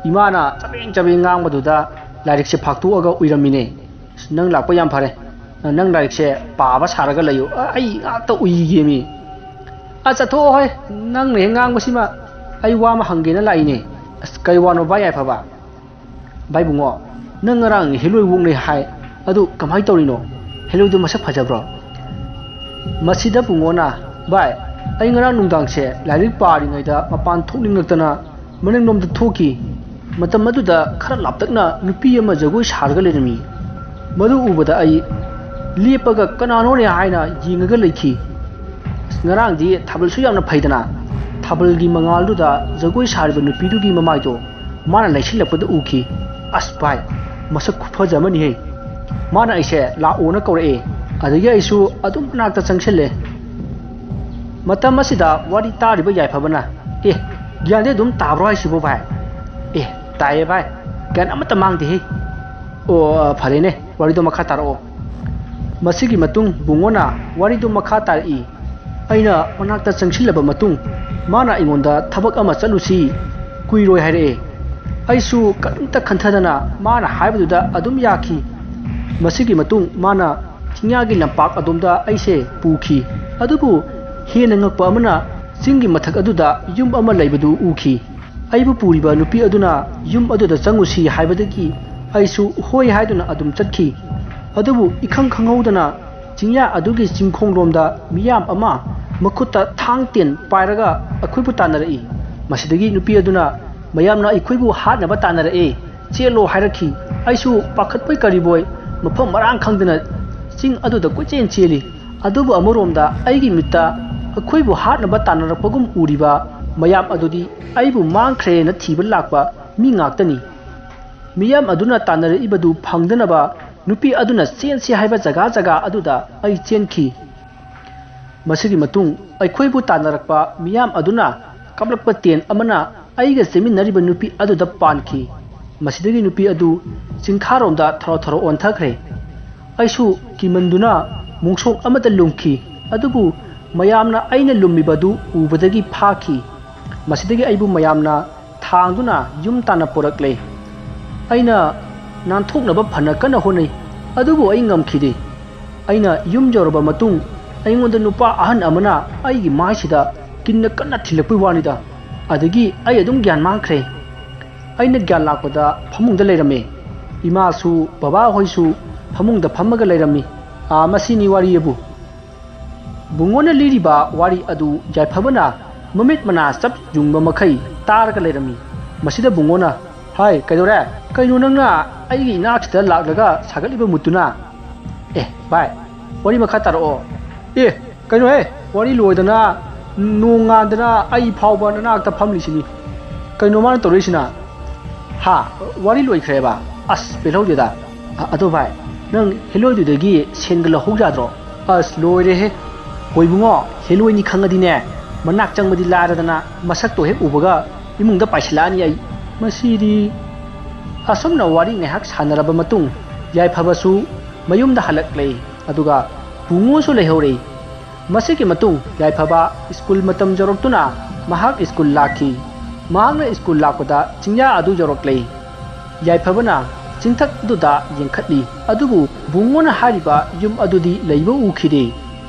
ꯏꯃꯥꯅ ꯆꯕꯦꯡ ꯆꯕꯦꯡ ꯉꯥꯡꯕꯗꯨꯗ ꯂꯥꯏꯔꯤꯛꯁꯦ ꯐꯥꯛꯇꯣꯛꯑꯒ ꯎꯏꯔꯝꯃꯤꯅꯦ꯫ ꯑꯁ, ꯅꯪ ꯂꯥꯛꯄ ꯌꯥꯝ ꯐꯔꯦ꯫ ꯅꯪ ꯂꯥꯏꯔꯤꯛꯁꯦ ꯄꯥꯕ ꯁꯥꯔꯒ ꯂꯩꯌꯨ꯫ ꯑ, ꯑꯩ ꯉꯥꯛꯇ ꯎꯏꯒꯦꯃꯤ꯫" "ꯑ, ꯆꯠꯊꯣꯛꯑꯣ ꯍꯣꯏ, ꯅꯪꯅ ꯍꯦꯛ ꯉꯥꯡꯕꯁꯤꯃ꯫ ꯑꯩ ꯋꯥ ꯑꯃ ꯍꯪꯒꯦꯅ ꯂꯥꯛꯏꯅꯦ꯫ ꯑꯁ, ꯀꯔꯤ ꯋꯥꯅꯣ ꯚꯥꯏ ꯌꯥꯏꯐꯕ? ꯚꯥꯏ ꯕꯨꯡꯉꯣ, ꯅꯪ ꯉꯔꯥꯡ ꯍꯦꯂꯣꯏ ꯑꯣꯛꯅꯩ ꯍꯥꯏ, ꯑꯗꯨ ꯀꯃꯥꯏꯅ ꯇꯧꯔꯤꯅꯣ? ꯍꯦꯂꯣꯏꯗꯨ ꯃꯁꯛ ꯐꯖꯕ꯭ꯔꯣ? ꯃꯁꯤꯗ ꯕꯨꯡꯉꯣꯅ, ꯚꯥꯏ, ꯑꯩ ꯉꯔꯥꯡ ꯅꯨꯡꯗꯥꯡꯁꯦ ꯂꯥꯏꯔꯤꯛ ꯄꯥꯔꯤꯉꯩꯗ ꯃꯄꯥꯟ ꯊꯣꯛꯅꯤꯡꯂꯛꯇꯅ ꯃꯅꯤꯡꯂꯣꯝꯗ ꯊꯣꯛꯈꯤ꯫ ꯃꯇꯝ ꯑꯗꯨꯗ ꯈꯔ ꯂꯥꯞꯇꯛꯅ ꯅꯨꯄꯤ ꯑꯃ ꯖꯒꯣꯏ ꯁꯥꯔꯒ ꯂꯩꯔꯝꯃꯤ꯫ ꯃꯗꯨ ꯎꯕꯗ ꯑꯩ ꯂꯦꯞꯄꯒ ꯀꯅꯥꯅꯣꯅꯦ ꯍꯥꯏꯅ ꯌꯦꯡꯉꯒ ꯂꯩꯈꯤ꯫ ꯑꯁ, ꯉꯔꯥꯡꯗꯤ ꯊꯥꯕꯜꯁꯨ ꯌꯥꯝꯅ ꯐꯩꯗꯅ, ꯊꯥꯕꯜꯒꯤ ꯃꯉꯥꯜꯗꯨꯗ ꯖꯒꯣꯏ ꯁꯥꯔꯤꯕ ꯅꯨꯄꯤꯗꯨꯒꯤ ꯃꯃꯥꯏꯗꯣ ꯃꯥꯅ ꯂꯩꯁꯤꯜꯂꯛꯄꯗ ꯎꯈꯤ꯫ ꯑꯁ ꯚꯥꯏ, ꯃꯁꯛ ꯈꯨꯐꯖ ꯑꯃꯅꯤꯍꯦ꯫ ꯃꯥꯅ ꯑꯩꯁꯦ ꯂꯥꯛꯑꯣꯅ ꯀꯧꯔꯛꯑꯦ꯫ ꯑꯗꯒꯤ ꯑꯩꯁꯨ ꯑꯗꯨꯝ ꯃꯅꯥꯛꯇ ꯆꯪꯁꯤꯜꯂꯦ꯫ ꯃꯇꯝ ꯑꯁꯤꯗ ꯋꯥꯔꯤ ꯇꯥꯔꯤꯕ ꯌꯥꯏꯐꯕꯅ, "ꯑꯦ, ꯒ꯭ꯌꯥꯟꯗꯤ ꯑꯗꯨꯝ ꯇꯥꯕ꯭ꯔꯣ ꯍꯥꯏꯁꯤꯕꯨ ꯚꯥꯏ?" "ꯑꯦ, ꯇꯥꯏꯌꯦ ꯚꯥꯏ, ꯒ꯭ꯌꯥꯟ ꯑꯃꯠꯇ ꯃꯥꯡꯗꯦꯍꯦ꯫" "ꯑꯣ, ꯐꯔꯦꯅꯦ, ꯋꯥꯔꯤꯗꯣ ꯃꯈꯥ ꯇꯥꯔꯛꯑꯣ꯫" ꯃꯁꯤꯒꯤ ꯃꯇꯨꯡ ꯕꯨꯡꯉꯣꯅ ꯋꯥꯔꯤꯗꯨ ꯃꯈꯥ ꯇꯥꯔꯛꯏ꯫ ꯑꯩꯅ ꯃꯅꯥꯛꯇ ꯆꯪꯁꯤꯜꯂꯕ ꯃꯇꯨꯡ, ꯃꯥꯅ ꯑꯩꯉꯣꯟꯗ ꯊꯕꯛ ꯑꯃ ꯆꯠꯂꯨꯁꯤ, ꯀꯨꯏꯔꯣꯏ ꯍꯥꯏꯔꯛꯑꯦ꯫ ꯑꯩꯁꯨ ꯀꯔꯤꯝꯇ ꯈꯟꯊꯗꯅ ꯃꯥꯅ ꯍꯥꯏꯕꯗꯨꯗ ꯑꯗꯨꯝ ꯌꯥꯈꯤ꯫ ꯃꯁꯤꯒꯤ ꯃꯇꯨꯡ ꯃꯥꯅ ꯆꯤꯡꯌꯥꯒꯤ ꯂꯝꯄꯥꯛ ꯑꯗꯣꯝꯗ ꯑꯩꯁꯦ ꯄꯨꯈꯤ꯫ ꯑꯗꯨꯕꯨ ꯍꯦꯟꯅ ꯉꯛꯄ ꯑꯃꯅ, ꯆꯤꯡꯒꯤ ꯃꯊꯛ ꯑꯗꯨꯗ ꯌꯨꯝ ꯑꯃ ꯂꯩꯕꯗꯨ ꯎꯈꯤ꯫ ꯑꯩꯕꯨ ꯄꯨꯔꯤꯕ ꯅꯨꯄꯤ ꯑꯗꯨꯅ ꯌꯨꯝ ꯑꯗꯨꯗ ꯆꯪꯉꯨꯁꯤ ꯍꯥꯏꯕꯗꯒꯤ ꯑꯩꯁꯨ ꯍꯣꯏ ꯍꯥꯏꯗꯨꯅ ꯑꯗꯨꯝ ꯆꯠꯈꯤ꯫ ꯑꯗꯨꯕꯨ ꯏꯈꯪ ꯈꯪꯍꯧꯗꯅ ꯆꯤꯡꯌꯥ ꯑꯗꯨꯒꯤ ꯆꯤꯡꯈꯣꯡꯂꯣꯝꯗ ꯃꯤꯌꯥꯝ ꯑꯃ ꯃꯈꯨꯠꯇ ꯊꯥꯡ ꯇꯦꯟ ꯄꯥꯏꯔꯒ ꯑꯩꯈꯣꯏꯕꯨ ꯇꯥꯟꯅꯔꯛꯏ꯫ ꯃꯁꯤꯗꯒꯤ ꯅꯨꯄꯤ ꯑꯗꯨꯅ, "ꯃꯌꯥꯝꯅ ꯑꯩꯈꯣꯏꯕꯨ ꯍꯥꯠꯅꯕ ꯇꯥꯟꯅꯔꯛꯑꯦ, ꯆꯦꯜꯂꯣ" ꯍꯥꯏꯔꯛꯈꯤ꯫ ꯑꯩꯁꯨ ꯄꯥꯈꯠꯄꯣꯏ ꯀꯔꯤꯕꯣꯏ ꯃꯐꯝ ꯃꯔꯥꯡ ꯈꯪꯗꯅ ꯆꯤꯡ ꯑꯗꯨꯗ ꯀꯣꯏꯆꯦꯟ ꯆꯦꯜꯂꯤ꯫ ꯑꯗꯨꯕꯨ ꯑꯃꯔꯣꯝꯗ ꯑꯩꯒꯤ ꯃꯤꯠꯇ ꯑꯩꯈꯣꯏꯕꯨ ꯍꯥꯠꯅꯕ ꯇꯥꯟꯅꯔꯛꯄꯒꯨꯝ ꯎꯔꯤꯕ ꯃꯌꯥꯝ ꯑꯗꯨꯗꯤ ꯑꯩꯕꯨ ꯃꯥꯡꯈ꯭ꯔꯦꯅ ꯊꯤꯕ ꯂꯥꯛꯄ ꯃꯤ ꯉꯥꯛꯇꯅꯤ꯫ ꯃꯤꯌꯥꯝ ꯑꯗꯨꯅ ꯇꯥꯟꯅꯔꯛꯏꯕꯗꯨ ꯐꯪꯗꯅꯕ ꯅꯨꯄꯤ ꯑꯗꯨꯅ ꯆꯦꯟꯁꯤ ꯍꯥꯏꯕ ꯖꯒꯥ ꯖꯒꯥ ꯑꯗꯨꯗ ꯑꯩ ꯆꯦꯟꯈꯤ꯫ ꯃꯁꯤꯒꯤ ꯃꯇꯨꯡ ꯑꯩꯈꯣꯏꯕꯨ ꯇꯥꯟꯅꯔꯛꯄ ꯃꯤꯌꯥꯝ ꯑꯗꯨꯅ ꯀꯥꯞꯂꯛꯄ ꯇꯦꯟ ꯑꯃꯅ ꯑꯩꯒ ꯆꯦꯟꯃꯤꯟꯅꯔꯤꯕ ꯅꯨꯄꯤ ꯑꯗꯨꯗ ꯄꯥꯟꯈꯤ꯫ ꯃꯁꯤꯗꯒꯤ ꯅꯨꯄꯤ ꯑꯗꯨ ꯆꯤꯡꯈꯥꯔꯣꯝꯗ ꯊꯔꯣ ꯊꯔꯣ ꯑꯣꯟꯊꯈ꯭ꯔꯦ꯫ ꯑꯩꯁꯨ ꯀꯤꯃꯟꯗꯨꯅ ꯃꯣꯡꯁꯣꯡ ꯑꯃꯗ ꯂꯨꯝꯈꯤ꯫ ꯑꯗꯨꯕꯨ ꯃꯌꯥꯝꯅ ꯑꯩꯅ ꯂꯨꯝꯃꯤꯕꯗꯨ ꯎꯕꯗꯒꯤ ꯐꯥꯈꯤ꯫ ꯃꯁꯤꯗꯒꯤ ꯑꯩꯕꯨ ꯃꯌꯥꯝꯅ ꯊꯥꯡꯗꯨꯅ ꯌꯨꯝ ꯇꯥꯟꯅ ꯄꯨꯔꯛꯂꯦ꯫ ꯑꯩꯅ ꯅꯥꯟꯊꯣꯛꯅꯕ ꯐꯅ ꯀꯟꯅ ꯍꯣꯠꯅꯩ, ꯑꯗꯨꯕꯨ ꯑꯩ ꯉꯝꯈꯤꯗꯦ꯫ ꯑꯩꯅ ꯌꯨꯝ ꯌꯧꯔꯕ ꯃꯇꯨꯡ ꯑꯩꯉꯣꯟꯗ ꯅꯨꯄꯥ ꯑꯍꯟ ꯑꯃꯅ ꯑꯩꯒꯤ ꯃꯥꯏꯁꯤꯗ ꯀꯤꯟꯅ ꯀꯟꯅ ꯊꯤꯜꯂꯛꯄꯒꯤ ꯋꯥꯅꯤꯗ꯫ ꯑꯗꯒꯤ ꯑꯩ ꯑꯗꯨꯝ ꯒ꯭ꯌꯥꯟ ꯃꯥꯡꯈ꯭ꯔꯦ꯫ ꯑꯩꯅ ꯒ꯭ꯌꯥꯟ ꯂꯥꯛꯄꯗ ꯐꯃꯨꯡꯗ ꯂꯩꯔꯝꯃꯦ꯫ ꯏꯃꯥꯁꯨ ꯕꯕꯥ ꯍꯣꯏꯁꯨ ꯐꯃꯨꯡꯗ ꯐꯝꯃꯒ ꯂꯩꯔꯝꯃꯤ꯫ ꯑꯥ, ꯃꯁꯤꯅꯤ ꯋꯥꯔꯤ ꯑꯕꯨ꯫ ꯕꯨꯡꯉꯣꯅ ꯂꯤꯔꯤꯕ ꯋꯥꯔꯤ ꯑꯗꯨ ꯌꯥꯏꯐꯕꯅ ꯃꯃꯤꯠ ꯃꯅꯥ ꯆꯞ ꯌꯨꯡꯕ ꯃꯈꯩ ꯇꯥꯔꯒ ꯂꯩꯔꯝꯃꯤ꯫ ꯃꯁꯤꯗ ꯕꯨꯡꯉꯣꯅ, "ꯍꯥꯏ, ꯀꯩꯗꯧꯔꯦ? ꯀꯩꯅꯣ ꯅꯪꯅ ꯑꯩꯒꯤ ꯏꯅꯥꯛꯁꯤꯗ ꯂꯥꯛꯂꯒ ꯁꯥꯒꯠꯂꯤꯕ ꯃꯨꯠꯇꯨꯅ?" "ꯑꯦ, ꯚꯥꯏ, ꯋꯥꯔꯤ ꯃꯈꯥ ꯇꯥꯔꯛꯑꯣ꯫" "ꯑꯦ, ꯀꯩꯅꯣꯍꯦ, ꯋꯥꯔꯤ ꯂꯣꯏꯗꯅ ꯅꯣꯡ ꯉꯥꯟꯗꯅ ꯑꯩ ꯐꯥꯎꯕ ꯅꯅꯥꯛꯇ ꯐꯝꯂꯤꯁꯤꯅꯤ꯫ ꯀꯩꯅꯣ ꯃꯥꯅ ꯇꯧꯔꯛꯏꯁꯤꯅ?" "ꯍꯥ? ꯋꯥꯔꯤ ꯂꯣꯏꯈ꯭ꯔꯦꯕ? ꯑꯁ, ꯄꯦꯜꯍꯧꯗꯦꯗ꯫ ꯑ-, ꯑꯗꯣ ꯚꯥꯏ, ꯅꯪ ꯍꯦꯂꯣꯏꯗꯨꯗꯒꯤ ꯁꯦꯟꯒ ꯂꯧꯍꯧ ꯌꯥꯗ꯭ꯔꯣ?" "ꯑꯁ, ꯂꯣꯏꯔꯦꯍꯦ꯫ ꯍꯣꯏ ꯏꯕꯨꯡꯉꯣ, ꯍꯦꯂꯣꯏꯅꯤ ꯈꯪꯉꯗꯤꯅꯦ, ꯃꯅꯥꯛ ꯆꯪꯕꯗꯤ ꯂꯥꯏꯔꯗꯅ ꯃꯁꯛꯇꯣ ꯍꯦꯛ ꯎꯕꯒ ꯏꯃꯨꯡꯗ ꯄꯥꯏꯁꯤꯜꯂꯛꯑꯅꯤ ꯑꯩ꯫ ꯃꯁꯤꯗꯤ꯫" ꯑꯁꯨꯝꯅ ꯋꯥꯔꯤ ꯉꯥꯏꯍꯥꯛ ꯁꯥꯟꯅꯔꯕ ꯃꯇꯨꯡ, ꯌꯥꯏꯐꯕꯁꯨ ꯃꯌꯨꯝꯗ ꯍꯜꯂꯛꯂꯦ꯫ ꯑꯗꯨꯒ ꯕꯨꯡꯉꯣꯁꯨ ꯂꯩꯍꯧꯔꯦ꯫ ꯃꯁꯤꯒꯤ ꯃꯇꯨꯡ ꯌꯥꯏꯐꯕ ꯁ꯭ꯀꯨꯜ ꯃꯇꯝ ꯌꯧꯔꯛꯇꯨꯅ ꯃꯍꯥꯛ ꯁ꯭ꯀꯨꯜ ꯂꯥꯛꯈꯤ꯫ ꯃꯍꯥꯛꯅ ꯁ꯭ꯀꯨꯜ ꯂꯥꯛꯄꯗ ꯆꯤꯡꯌꯥ ꯑꯗꯨ ꯌꯧꯔꯛꯂꯦ꯫ ꯌꯥꯏꯐꯕꯅ ꯆꯤꯡꯊꯛ ꯑꯗꯨꯗ ꯌꯦꯡꯈꯠꯂꯤ, ꯑꯗꯨꯕꯨ ꯕꯨꯡꯉꯣꯅ ꯍꯥꯏꯔꯤꯕ ꯌꯨꯝ ꯑꯗꯨꯗꯤ ꯂꯩꯕ ꯎꯈꯤꯗꯦ꯫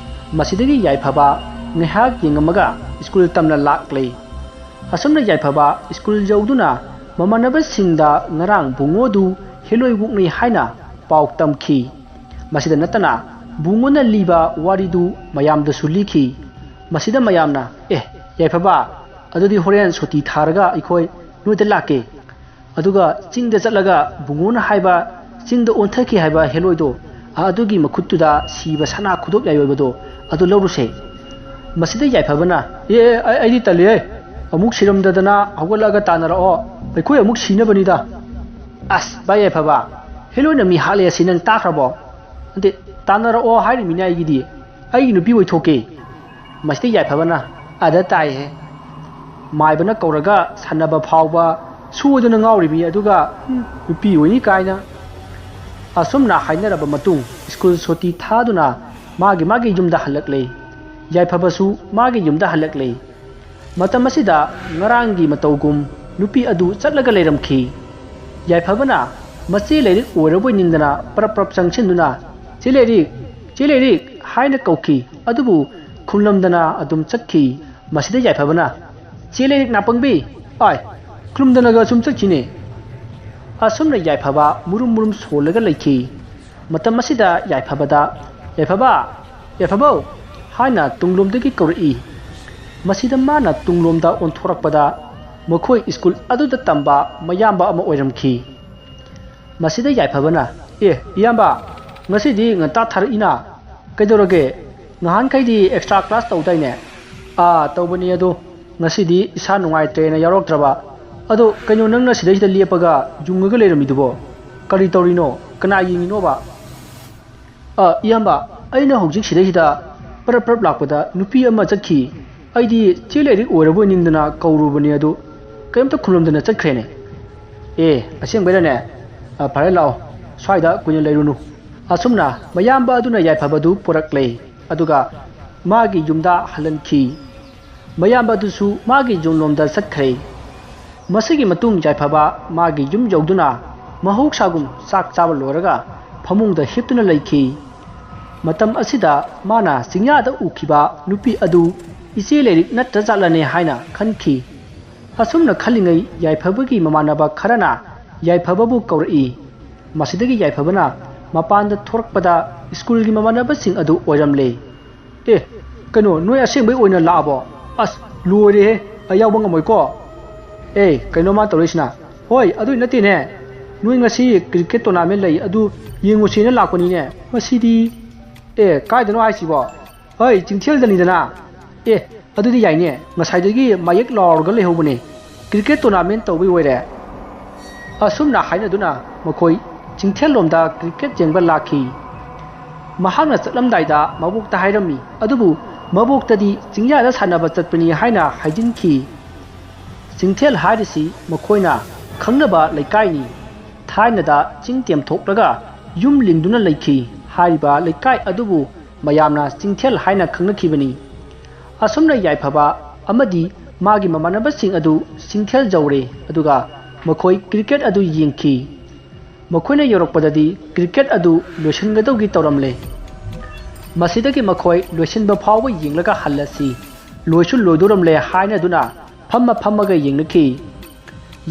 ꯃꯁꯤꯗꯒꯤ ꯌꯥꯏꯐꯕ ꯉꯥꯏꯍꯥꯛ ꯌꯦꯡꯉꯝꯃꯒ ꯁ꯭ꯀꯨꯜ ꯇꯝꯅ ꯂꯥꯛꯂꯦ꯫ ꯑꯁꯨꯝꯅ ꯌꯥꯏꯐꯕ ꯁ꯭ꯀꯨꯜ ꯌꯧꯗꯨꯅ ꯃꯃꯥꯟꯅꯕꯁꯤꯡꯗ ꯉꯔꯥꯡ ꯕꯨꯡꯉꯣꯗꯨ ꯍꯦꯂꯣꯏ ꯋꯨꯛꯅꯤ ꯍꯥꯏꯅ ꯄꯥꯎ ꯇꯝꯈꯤ꯫ ꯃꯁꯤꯗ ꯅꯠꯇꯅ ꯕꯨꯡꯉꯣꯅ ꯂꯤꯕ ꯋꯥꯔꯤꯗꯨ ꯃꯌꯥꯝꯗꯁꯨ ꯂꯤꯈꯤ꯫ ꯃꯁꯤꯗ ꯃꯌꯥꯝꯅ, "ꯑꯦ, ꯌꯥꯏꯐꯕ, ꯑꯗꯨꯗꯤ ꯍꯣꯔꯦꯟ ꯁꯨꯇꯤ ꯊꯥꯔꯒ ꯑꯩꯈꯣꯏ ꯅꯣꯏꯗ ꯂꯥꯛꯀꯦ꯫ ꯑꯗꯨꯒ ꯆꯤꯡꯗ ꯆꯠꯂꯒ ꯕꯨꯡꯉꯣꯅ ꯍꯥꯏꯕ ꯆꯤꯡꯗ ꯑꯣꯟꯊꯈꯤ ꯍꯥꯏꯕ ꯍꯦꯂꯣꯏꯗꯣ, ꯑꯗꯨꯒꯤ ꯃꯈꯨꯠꯇꯨꯗ ꯁꯤꯕ ꯁꯅꯥ ꯈꯨꯗꯣꯞ ꯌꯥꯏꯑꯣꯏꯕꯗꯣ, ꯑꯗꯨ ꯂꯧꯔꯨꯁꯦ꯫" ꯃꯁꯤꯗ ꯌꯥꯏꯐꯕꯅ, "ꯑꯦ, ꯑꯦ, ꯑꯩ, ꯑꯩꯗꯤ ꯇꯜꯂꯤꯍꯦ꯫ ꯑꯃꯨꯛ ꯁꯤꯔꯝꯗꯗꯅ ꯍꯧꯒꯠꯂꯛꯑꯒ ꯇꯥꯟꯅꯔꯛꯑꯣ꯫ ꯑꯩꯈꯣꯏ ꯑꯃꯨꯛ ꯁꯤꯅꯕꯅꯤꯗ꯫" "ꯑꯁ, ꯚꯥꯏ ꯌꯥꯏꯐꯕ, ꯍꯦꯂꯣꯏꯅ ꯃꯤ ꯍꯥꯠꯂꯦ ꯑꯁꯤ ꯅꯪ ꯇꯥꯈ꯭ꯔꯕꯣ? ꯅꯠꯇꯦ, ꯇꯥꯟꯅꯔꯛꯑꯣ ꯍꯥꯏꯔꯤꯃꯤꯅꯦ ꯑꯩꯒꯤꯗꯤ꯫ ꯑꯩꯒꯤ ꯅꯨꯄꯤ ꯑꯣꯏꯊꯣꯛꯀꯦ꯫" ꯃꯁꯤꯗ ꯌꯥꯏꯐꯕꯅ, "ꯑꯗ ꯇꯥꯏꯍꯦ꯫ ꯃꯥꯏꯕꯅ ꯀꯧꯔꯒ ꯁꯥꯟꯅꯕ ꯐꯥꯎꯕ ꯁꯣꯏꯗꯅ ꯉꯥꯎꯔꯤꯃꯤ, ꯑꯗꯨꯒ, ꯎꯝ, ꯅꯨꯄꯤ ꯑꯣꯏꯅꯤ ꯀꯥꯏꯅ꯫" ꯑꯁꯨꯝꯅ ꯍꯥꯏꯅꯔꯕ ꯃꯇꯨꯡ ꯁ꯭ꯀꯨꯜ ꯁꯨꯇꯤ ꯊꯥꯗꯨꯅ ꯃꯥꯒꯤ ꯃꯥꯒꯤ ꯌꯨꯝꯗ ꯍꯜꯂꯛꯂꯦ꯫ ꯌꯥꯏꯐꯕꯁꯨ ꯃꯥꯒꯤ ꯌꯨꯝꯗ ꯍꯜꯂꯛꯂꯦ꯫ ꯃꯇꯝ ꯑꯁꯤꯗ ꯉꯔꯥꯡꯒꯤ ꯃꯇꯧꯒꯨꯝ ꯅꯨꯄꯤ ꯑꯗꯨ ꯆꯠꯂꯒ ꯂꯩꯔꯝꯈꯤ꯫ ꯌꯥꯏꯐꯕꯅ ꯃꯆꯦ ꯂꯩꯔꯤꯛ ꯑꯣꯏꯔꯕꯣꯏ ꯅꯤꯡꯗꯅ ꯄꯔꯞ ꯄꯔꯞ ꯆꯪꯁꯤꯟꯗꯨꯅ, "ꯆꯦ ꯂꯩꯔꯤꯛ, ꯆꯦ ꯂꯩꯔꯤꯛ" ꯍꯥꯏꯅ ꯀꯧꯈꯤ꯫ ꯑꯗꯨꯕꯨ ꯈꯨꯝꯂꯝꯗꯅ ꯑꯗꯨꯝ ꯆꯠꯈꯤ꯫ ꯃꯁꯤꯗ ꯌꯥꯏꯐꯕꯅ, "ꯆꯦ ꯂꯥꯏꯔꯤꯛ ꯅꯥꯄꯪꯕꯤ, ꯑꯥꯏ, ꯈꯨꯔꯨꯝꯗꯅꯒ ꯁꯨꯝ ꯆꯠꯈꯤꯅꯦ"꯫ ꯑꯁꯨꯝꯅ ꯌꯥꯏꯐꯕ ꯃꯨꯔꯨꯝ ꯃꯨꯔꯨꯝ ꯁꯣꯜꯂꯒ ꯂꯩꯈꯤ꯫ ꯃꯇꯝ ꯑꯁꯤꯗ ꯌꯥꯏꯐꯕꯗ, "ꯌꯥꯏꯐꯕ, ꯌꯥꯏꯐꯕꯧ" ꯍꯥꯏꯅ ꯇꯨꯡꯂꯣꯝꯗꯒꯤ ꯀꯧꯔꯛꯏ꯫ ꯃꯁꯤꯗ ꯃꯥꯅ ꯇꯨꯡꯂꯣꯝꯗ ꯑꯣꯟꯊꯣꯔꯛꯄꯗ ꯃꯈꯣꯏ ꯁ꯭ꯀꯨꯜ ꯑꯗꯨꯗ ꯇꯝꯕ ꯃꯌꯥꯝꯕ ꯑꯃ ꯑꯣꯏꯔꯝꯈꯤ꯫ ꯃꯁꯤꯗ ꯌꯥꯏꯐꯕꯅ, "ꯑꯦ, ꯏꯌꯥꯝꯕ, ꯉꯁꯤꯗꯤ ꯉꯟꯇꯥ ꯊꯥꯔꯛꯏꯅ꯫ ꯀꯩꯗꯧꯔꯒꯦ? ꯉꯍꯥꯟꯈꯩꯗꯤ extra class ꯇꯧꯗꯥꯏꯅꯦ?" "ꯑꯥ, ꯇꯧꯕꯅꯤ ꯑꯗꯣ, ꯉꯁꯤꯗꯤ ꯏꯁꯥ ꯅꯨꯡꯉꯥꯏꯇ꯭ꯔꯦꯅ ꯌꯥꯎꯔꯛꯇ꯭ꯔꯕ꯫ ꯑꯗꯣ ꯀꯩꯅꯣ ꯅꯪꯅ ꯁꯤꯗꯩꯁꯤꯗ ꯂꯦꯞꯄꯒ ꯌꯨꯡꯉꯒ ꯂꯩꯔꯝꯃꯤꯗꯨꯕꯣ? ꯀꯔꯤ ꯇꯧꯔꯤꯅꯣ? ꯀꯅꯥ ꯌꯦꯡꯉꯤꯅꯣꯕ?" "ꯑ, ꯏꯌꯥꯝꯕ, ꯑꯩꯅ ꯍꯧꯖꯤꯛ ꯁꯤꯗꯩꯁꯤꯗ ꯄꯔꯞ ꯄꯔꯞ ꯂꯥꯛꯄꯗ ꯅꯨꯄꯤ ꯑꯃ ꯆꯠꯈꯤ꯫ ꯑꯩꯗꯤ ꯆꯦ ꯂꯥꯏꯔꯤꯛ ꯑꯣꯏꯔꯕꯣꯏ ꯅꯤꯡꯗꯅ ꯀꯧꯔꯨꯕꯅꯤ, ꯑꯗꯨ ꯀꯔꯤꯝꯇ ꯈꯨꯝꯂꯝꯗꯅ ꯆꯠꯈ꯭ꯔꯦꯅꯦ"꯫ "ꯑꯦ, ꯑꯁꯦꯡꯕꯩꯔꯅꯦ? ꯑ, ꯐꯔꯦ, ꯂꯥꯛꯑꯣ, ꯁ꯭ꯋꯥꯏꯗ ꯀꯨꯏꯅ ꯂꯩꯔꯨꯅꯨ"꯫ ꯑꯁꯨꯝꯅ ꯃꯌꯥꯝꯕ ꯑꯗꯨꯅ ꯌꯥꯏꯐꯕꯗꯨ ꯄꯨꯔꯛꯂꯦ, ꯑꯗꯨꯒ ꯃꯥꯒꯤ ꯌꯨꯝꯗ ꯍꯜꯍꯟꯈꯤ꯫ ꯃꯌꯥꯝꯕ ꯑꯗꯨꯁꯨ ꯃꯥꯒꯤ ꯌꯨꯝꯂꯣꯝꯗ ꯆꯠꯈ꯭ꯔꯦ꯫ ꯃꯁꯤꯒꯤ ꯃꯇꯨꯡ ꯌꯥꯏꯐꯕ ꯃꯥꯒꯤ ꯌꯨꯝ ꯌꯧꯗꯨꯅ ꯃꯍꯧꯁꯥꯒꯨꯝ ꯆꯥꯛ ꯆꯥꯕ ꯂꯣꯏꯔꯒ ꯐꯃꯨꯡꯗ ꯍꯤꯞꯇꯨꯅ ꯂꯩꯈꯤ꯫ ꯃꯇꯝ ꯑꯁꯤꯗ ꯃꯥꯅ ꯆꯤꯡꯌꯥꯗ ꯎꯈꯤꯕ ꯅꯨꯄꯤ ꯑꯗꯨ ꯏꯆꯦ ꯂꯥꯏꯔꯤꯛ ꯅꯠꯇ꯭ꯔꯖꯥꯠꯂꯅꯦ ꯍꯥꯏꯅ ꯈꯟꯈꯤ꯫ ꯑꯁꯨꯝꯅ ꯈꯜꯂꯤꯉꯩ ꯌꯥꯏꯐꯕꯒꯤ ꯃꯃꯥꯟꯅꯕ ꯈꯔꯅ ꯌꯥꯏꯐꯕꯕꯨ ꯀꯧꯔꯛꯏ꯫ ꯃꯁꯤꯗꯒꯤ ꯌꯥꯏꯐꯕꯅ ꯃꯄꯥꯟꯗ ꯊꯣꯔꯛꯄꯗ ꯁ꯭ꯀꯨꯜꯒꯤ ꯃꯃꯥꯟꯅꯕꯁꯤꯡ ꯑꯗꯨ ꯑꯣꯏꯔꯝꯂꯦ꯫ "ꯑꯦ, ꯀꯩꯅꯣ, ꯅꯣꯏ ꯑꯁꯦꯡꯕꯩ ꯑꯣꯏꯅ ꯂꯥꯛꯑꯕꯣ? ꯑꯁ, ꯂꯣꯏꯔꯦꯍꯦ, ꯑꯩ ꯌꯥꯎꯕ ꯉꯝꯃꯣꯏꯀꯣ"꯫ "ꯑꯦ, ꯀꯩꯅꯣ ꯃꯥ ꯇꯧꯔꯛꯏꯁꯤꯅ?" "ꯍꯣꯏ, ꯑꯗꯨꯏ ꯅꯠꯇꯦꯅꯦ, ꯅꯣꯏ ꯉꯁꯤ cricket tournament ꯂꯩ, ꯑꯗꯨ ꯌꯦꯡꯉꯨꯁꯦꯅ ꯂꯥꯛꯄꯅꯤꯅꯦ꯫ ꯃꯁꯤꯗꯤ"꯫ "ꯑꯦ, ꯀꯥꯏꯗꯅꯣ ꯍꯥꯏꯁꯤꯕꯣ?" "ꯍꯣꯏ, ꯆꯤꯡꯊꯦꯜꯗꯅꯤꯗꯅ"꯫ "ꯑꯦ, ꯑꯗꯨꯗꯤ ꯌꯥꯏꯅꯦ, ꯉꯁꯥꯏꯗꯒꯤ ꯃꯌꯦꯛ ꯂꯥꯎꯔꯒ ꯂꯩꯍꯧꯕꯅꯦ꯫ Cricket tournament ꯇꯧꯕꯩ ꯑꯣꯏꯔꯦ"꯫ ꯑꯁꯨꯝꯅ ꯍꯥꯏꯅꯗꯨꯅ ꯃꯈꯣꯏ ꯆꯤꯡꯊꯦꯜꯂꯣꯝꯗ cricket ꯌꯦꯡꯕ ꯂꯥꯛꯈꯤ꯫ ꯃꯍꯥꯛꯅ ꯆꯠꯂꯝꯗꯥꯏꯗ ꯃꯕꯣꯛꯇ ꯍꯥꯏꯔꯝꯃꯤ, ꯑꯗꯨꯕꯨ ꯃꯕꯣꯛꯇꯗꯤ ꯆꯤꯡꯌꯥꯗ ꯁꯥꯟꯅꯕ ꯆꯠꯄꯅꯤ ꯍꯥꯏꯅ ꯍꯥꯏꯖꯤꯟꯈꯤ꯫ ꯆꯤꯡꯊꯦꯜ ꯍꯥꯏꯔꯤꯁꯤ ꯃꯈꯣꯏꯅ ꯈꯪꯅꯕ ꯂꯩꯀꯥꯏꯅꯤ꯫ ꯊꯥꯏꯅꯗ ꯆꯤꯡ ꯇꯦꯝꯊꯣꯛꯂꯒ ꯌꯨꯝ ꯂꯤꯡꯗꯨꯅ ꯂꯩꯈꯤ꯫ ꯍꯥꯏꯔꯤꯕ ꯂꯩꯀꯥꯏ ꯑꯗꯨꯕꯨ ꯃꯌꯥꯝꯅ ꯆꯤꯡꯊꯦꯜ ꯍꯥꯏꯅ ꯈꯪꯅꯈꯤꯕꯅꯤ꯫ ꯑꯁꯨꯝꯅ ꯌꯥꯏꯐꯕ ꯑꯃꯗꯤ ꯃꯥꯒꯤ ꯃꯃꯥꯟꯅꯕꯁꯤꯡ ꯑꯗꯨ ꯆꯤꯡꯊꯦꯜ ꯌꯧꯔꯦ, ꯑꯗꯨꯒ ꯃꯈꯣꯏ cricket ꯑꯗꯨ ꯌꯦꯡꯈꯤ꯫ ꯃꯈꯣꯏꯅ ꯌꯧꯔꯛꯄꯗꯗꯤ cricket ꯑꯗꯨ ꯂꯣꯏꯁꯤꯟꯒꯗꯧꯒꯤ ꯇꯧꯔꯝꯂꯦ꯫ ꯃꯁꯤꯗꯒꯤ ꯃꯈꯣꯏ ꯂꯣꯏꯁꯤꯟꯕ ꯐꯥꯎꯕ ꯌꯦꯡꯂꯒ ꯍꯜꯂꯁꯤ, ꯂꯣꯏꯁꯨ ꯂꯣꯏꯗꯧꯔꯝꯂꯦ ꯍꯥꯏꯅꯗꯨꯅ ꯐꯝꯃ ꯐꯝꯃꯒ ꯌꯦꯡꯅꯈꯤ꯫